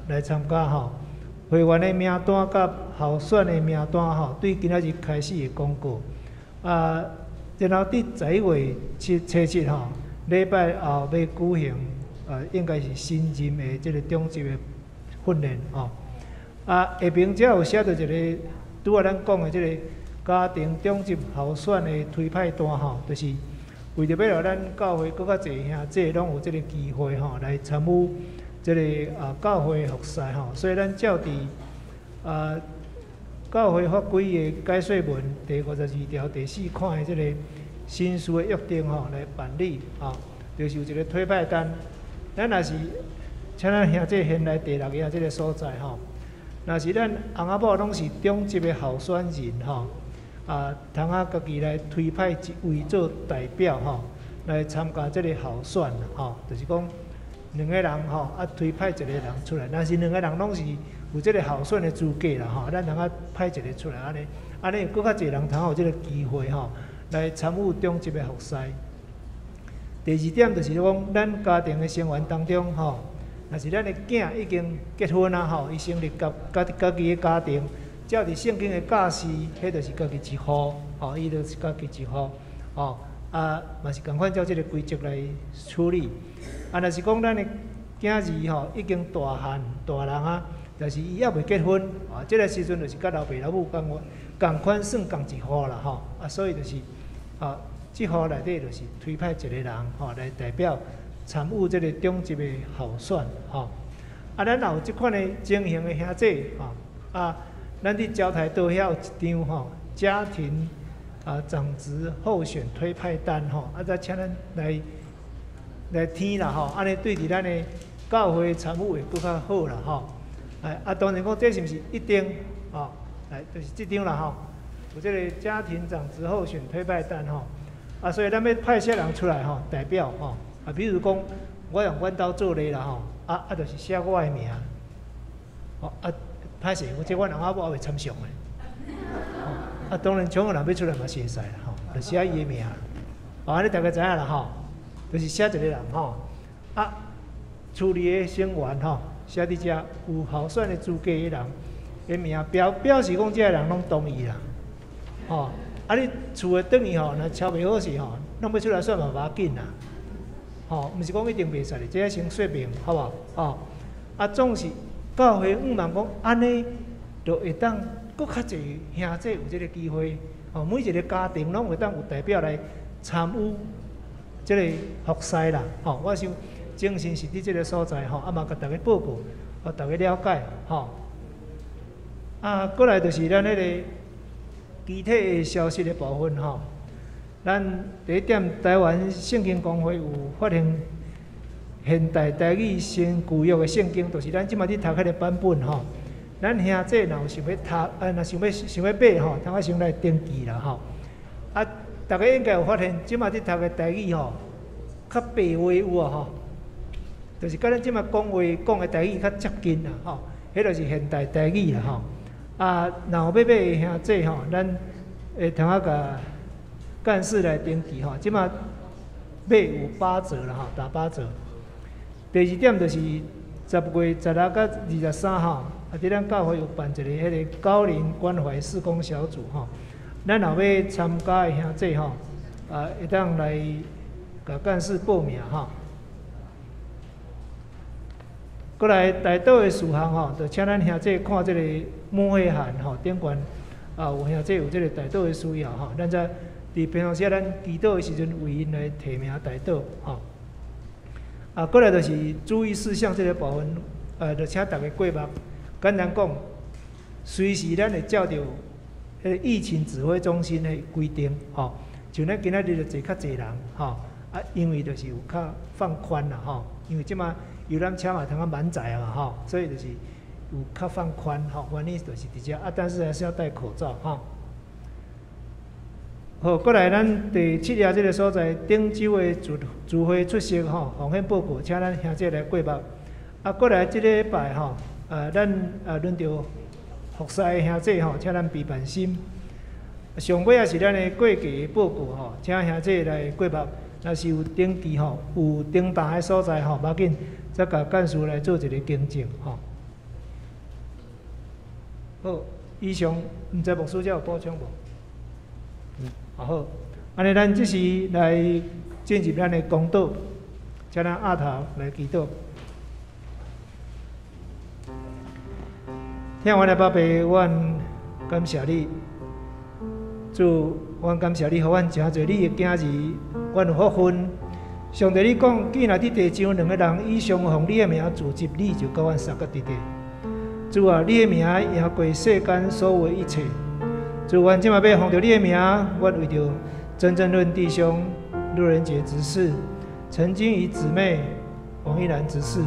Speaker 1: 來參加吼，會員的名單佮候選的名單吼，對今仔日開始的公告。啊，然後佇11月7初七吼，禮拜後欲舉行，應該是新任的這个長執的訓練吼。啊，下爿遮有寫著一个拄仔咱講的這个家庭長執候選的推派單吼，就是為著欲予咱教會閣較濟兄弟攏有這个機會吼，來參與這个教會服事吼，所以咱照佇教會法規的解說文第52條第四款的這个新事的約定吼來辦理吼，就是有一个推派單。咱若是請咱兄弟先來第六頁這个所在吼，若是咱翁仔某攏是長執的候選人吼，啊，通啊家己來推派一位做代表吼，來參加這个候選吼，就是講兩個人吼，啊推派一個人出來，若是兩個人攏是有這个候選的資格啦吼，咱通啊派一個出來按呢，按呢有閣較濟人通有這个機會吼，來參與長執的服事。第二點就是講，咱家庭的成員當中吼，若是咱的囝已經結婚啊吼，伊成立家己的家庭，照佇聖經的教示，彼就是家己一戶，吼，伊就是家己一戶，吼，啊，嘛是仝款照這个規則來處理。啊，若是講咱的囝兒吼已經大漢大人啊，但是伊猶未結婚，啊，這个時陣就是佮老爸老母仝仝款算仝一戶啦，吼，啊，所以就是，啊，這戶內底就是推派一個人，吼，來代表參與這个長執的候選，吼。啊，咱也有這款的情形的兄弟，吼，啊，咱佇交台道遐有一張吼家庭啊長執候選推派單，吼，啊，再請咱來來填啦，吼，按呢對佇咱的教會參與會閣較好啦，吼。哎，啊，當然講這是毋是一定，吼，來就是這張啦，吼，有這个家庭長執候選推派單，吼，啊，所以咱欲派啥人出來，吼，代表，吼，啊，比如講我用阮兜做例啦，吼，啊啊，就是寫我的名，吼，啊，歹勢，我這阮翁仔某猶未參詳的，啊，當然像有人欲出來嘛是會使啦，吼，就寫伊的名，哦，按呢大家知影啦，吼，就是寫一个人，吼，啊，厝裡的成員，吼，寫佇遮有候選的資格的人的名，表表示講這个人攏同意啦，吼，啊，你厝的轉去吼，若抄袂好勢吼，攏欲出來選嘛無要緊啦，吼，毋是講一定袂使的，這愛先說明，好無？吼，啊，總是教會向望講，按呢就會當閣較濟兄弟有這个機會，吼，每一个家庭攏會當有代表來參與這个服侍啦，吼，我想精神是佇這个所在，吼，啊嘛共大家報告，予大家了解，吼。啊，過來就是咱彼个具體的消息的部分，吼。咱第一點，台灣聖經公會有發行現代台語新舊約的聖經，就是咱這馬佇讀彼个版本，吼。咱兄弟若有想欲讀，啊，若想欲想欲買吼，通仔先來登記啦，吼。啊，逐家應該有發現，這馬佇讀的台語吼，較白話有無吼？就是佮咱這馬講話講的台語較接近啦，吼。彼就是現代台語啦，吼。啊，若有欲買的兄弟吼，咱會通仔共幹事來登記吼，這馬買有八折啦，吼，打八折。第二點就是10月16佮23號，啊，佇咱教會有辦一个彼个高齡關懷事工小組吼，咱若欲參加的兄弟吼，啊，會當來共幹事報名吼。過來代禱的事項吼，就請咱兄弟看這个牧會函吼，頂懸啊有兄弟有這个代禱的需要吼，咱才佇平常時咱祈禱的時陣，為𪜶來提名代禱吼。啊，過來就是注意事項這个部分，就請大家過目。簡單講，隨時咱會照著彼个疫情指揮中心的規定，吼，像咱今仔日就坐較濟人，吼，啊，因為就是有較放寬啦，吼，因為這馬遊覽車嘛通啊滿載啊嘛，吼，所以就是有較放寬，吼，原因就是佇遮啊，但是還是要戴口罩，吼。好，過來咱第七頁這个所在，頂週的聚聚會出席吼，奉獻報告，請咱兄弟來過目。啊，過來這禮拜吼，咱輪著服侍的兄弟吼，請咱備辦心。上尾也是咱的過季的報告吼，請兄弟來過目。若是有登記吼，有登單的所在吼，無要緊，再共幹事來做一个更正吼。好，以上，毋知牧師遮有補充無？好，按呢，咱這時來進入咱的公禱，請咱阿頭來祈禱。疼阮的爸爸，阮感謝你，主，阮感謝你，予阮成做你的囝兒，阮有福分。上帝，你講，既然佇地上兩个人以上奉你的名聚集，你就佮阮相佮佇咧。主啊，你的名贏過世間所有的一切。主，阮這馬欲奉著你的名，阮為著曾正倫弟兄、路人傑執事、陳金儀姊妹、王一蘭執事，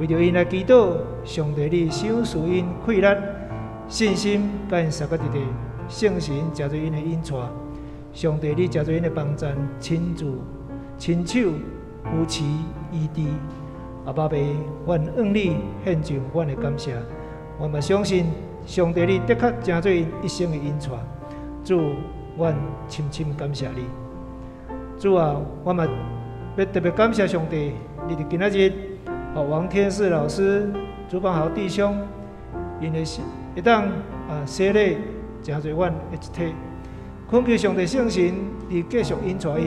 Speaker 1: 為著𪜶來祈禱，上帝你賞賜𪜶氣力、信心，佮𪜶相佮佇咧，聖神成做𪜶的引帶，上帝你成做𪜶的幫贊，親自親手扶持醫治。阿爸爸，阮向你獻上阮的感謝，我嘛相信上帝你的確成做𪜶一生的引帶。主，阮深深感謝你。主啊，我嘛欲特別感謝上帝，你佇今仔日，王天賜老師、朱邦豪弟兄，𪜶的會當洗禮，成做阮的一體。懇求上帝聖神，你繼續引帶𪜶，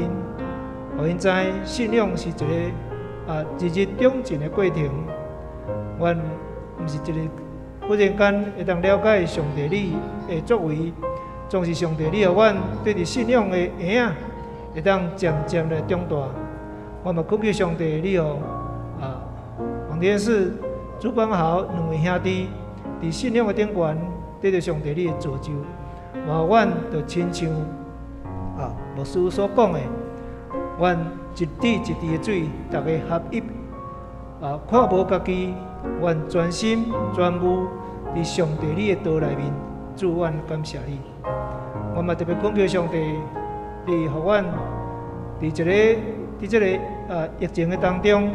Speaker 1: 予𪜶知信仰是一个日日長進的過程。阮毋是一个忽然間會當了解上帝你的作為，總是上帝你予阮對佇信仰的嬰仔會當漸漸來長大。我嘛懇求上帝你予黃天賜、朱邦豪兩位兄弟佇信仰的頂懸得著上帝你的造就。嘛，阮就親像牧師所講的，阮一滴一滴的水，逐家合一，看無家己，阮專心專務佇上帝你的道內面，主，阮感謝你。我嘛特別懇求上帝，你予阮佇這个疫情的當中，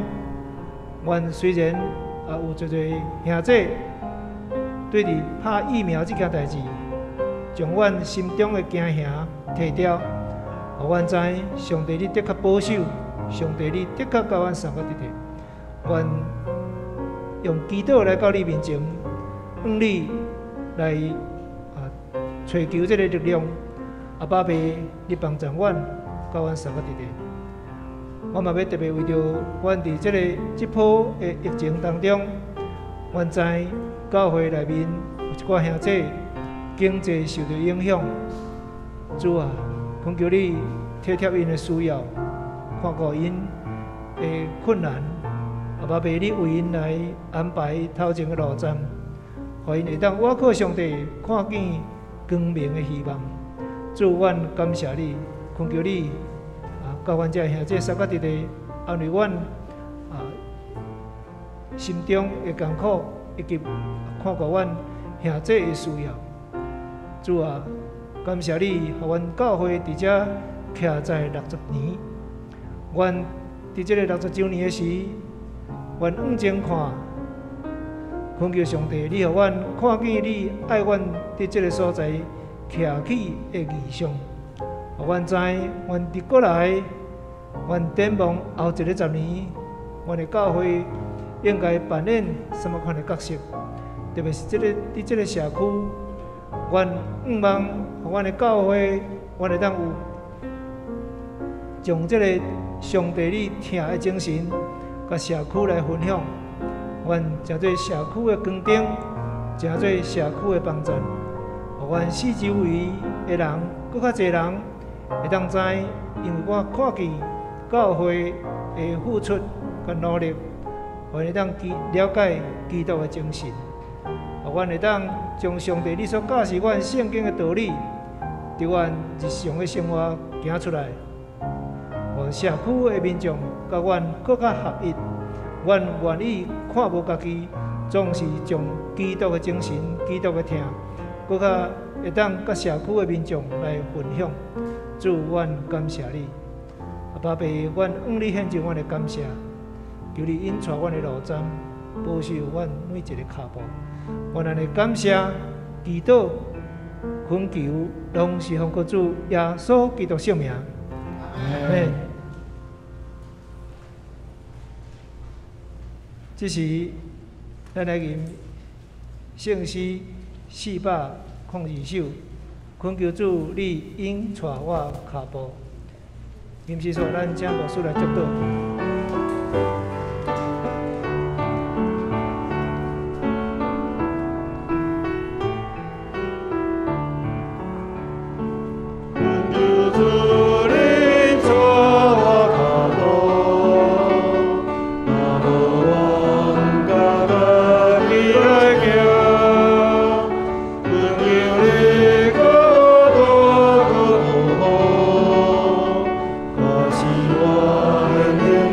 Speaker 1: 阮雖然有濟濟兄弟對佇拍疫苗這件代誌，將阮心中的驚嚇提掉，予阮知上帝你的確保守，上帝你的確佮阮相佮佇咧。阮用祈禱來到你面前，向你來揣求這个力量。阿爸父，你幫助阮，佮阮相佮佇咧。我嘛欲特別為著阮佇這波的疫情當中，阮知教會內面有一寡兄弟經濟受著影響，主啊，懇求你體貼𪜶的需要，看顧𪜶的困難。阿爸父，你為𪜶來安排頭前的路站，予𪜶會當倚靠上帝，看見光明的希望。主，阮感謝你，懇求你佮阮這兄弟相佮佇咧，安慰阮心中的艱苦，以及看顧阮兄弟的需要。主啊，感謝你，予阮教會佇遮徛在60年。阮佇這个60週年的時，阮往前看，懇求上帝，你予阮看見你愛阮佇這个所在徛起的異象，予阮知，阮佇過來，阮展望後一个十年，阮的教會應該扮演啥物款的角色？特別是佇這个社區，阮向望，予阮的教會，阮會當有將這个上帝你疼的精神，佮社區來分享。阮成做社區的光燈，成做社區的幫贊，予阮四周圍的人，閣較濟人會當知，因為我看見教會的付出佮努力，予𪜶會當了解基督的精神，予阮會當將上帝你所教示阮聖經的道理，佇阮日常的生活行出來，予社區的民眾佮阮閣較合一。阮願意看無家己，總是將基督的精神、基督的疼，閣較會當佮社區的民眾來分享。主，阮感謝你，阿爸父，阮向你獻上阮的感謝，求你引帶阮的路程，保守阮每一个跤步。阮按呢感謝、祈禱、懇求，攏是奉靠主耶穌基督聖名。阿們。這時，咱來吟聖詩402首，懇求主你引帶我跤步。吟詩所，咱請牧師來祝禱。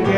Speaker 2: 我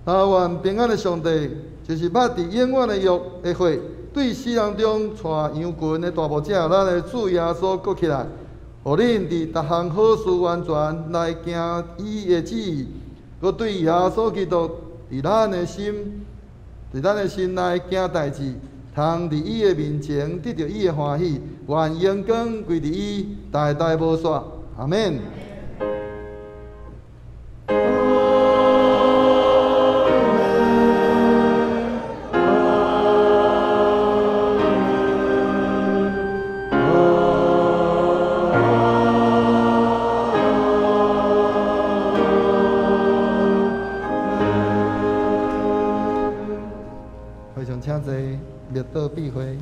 Speaker 2: 但願平安的上帝，就是捌佇永遠的約的血，對死人中帶羊群的大牧者，咱的主耶穌閣起來，予恁佇逐項好事完全來行伊的旨意，閣對耶穌基督佇咱的心，佇咱的心內行代誌，通佇伊的面前得著伊的歡喜，願榮光歸佇伊，代代無煞。阿們。非常請坐，默禱閉會。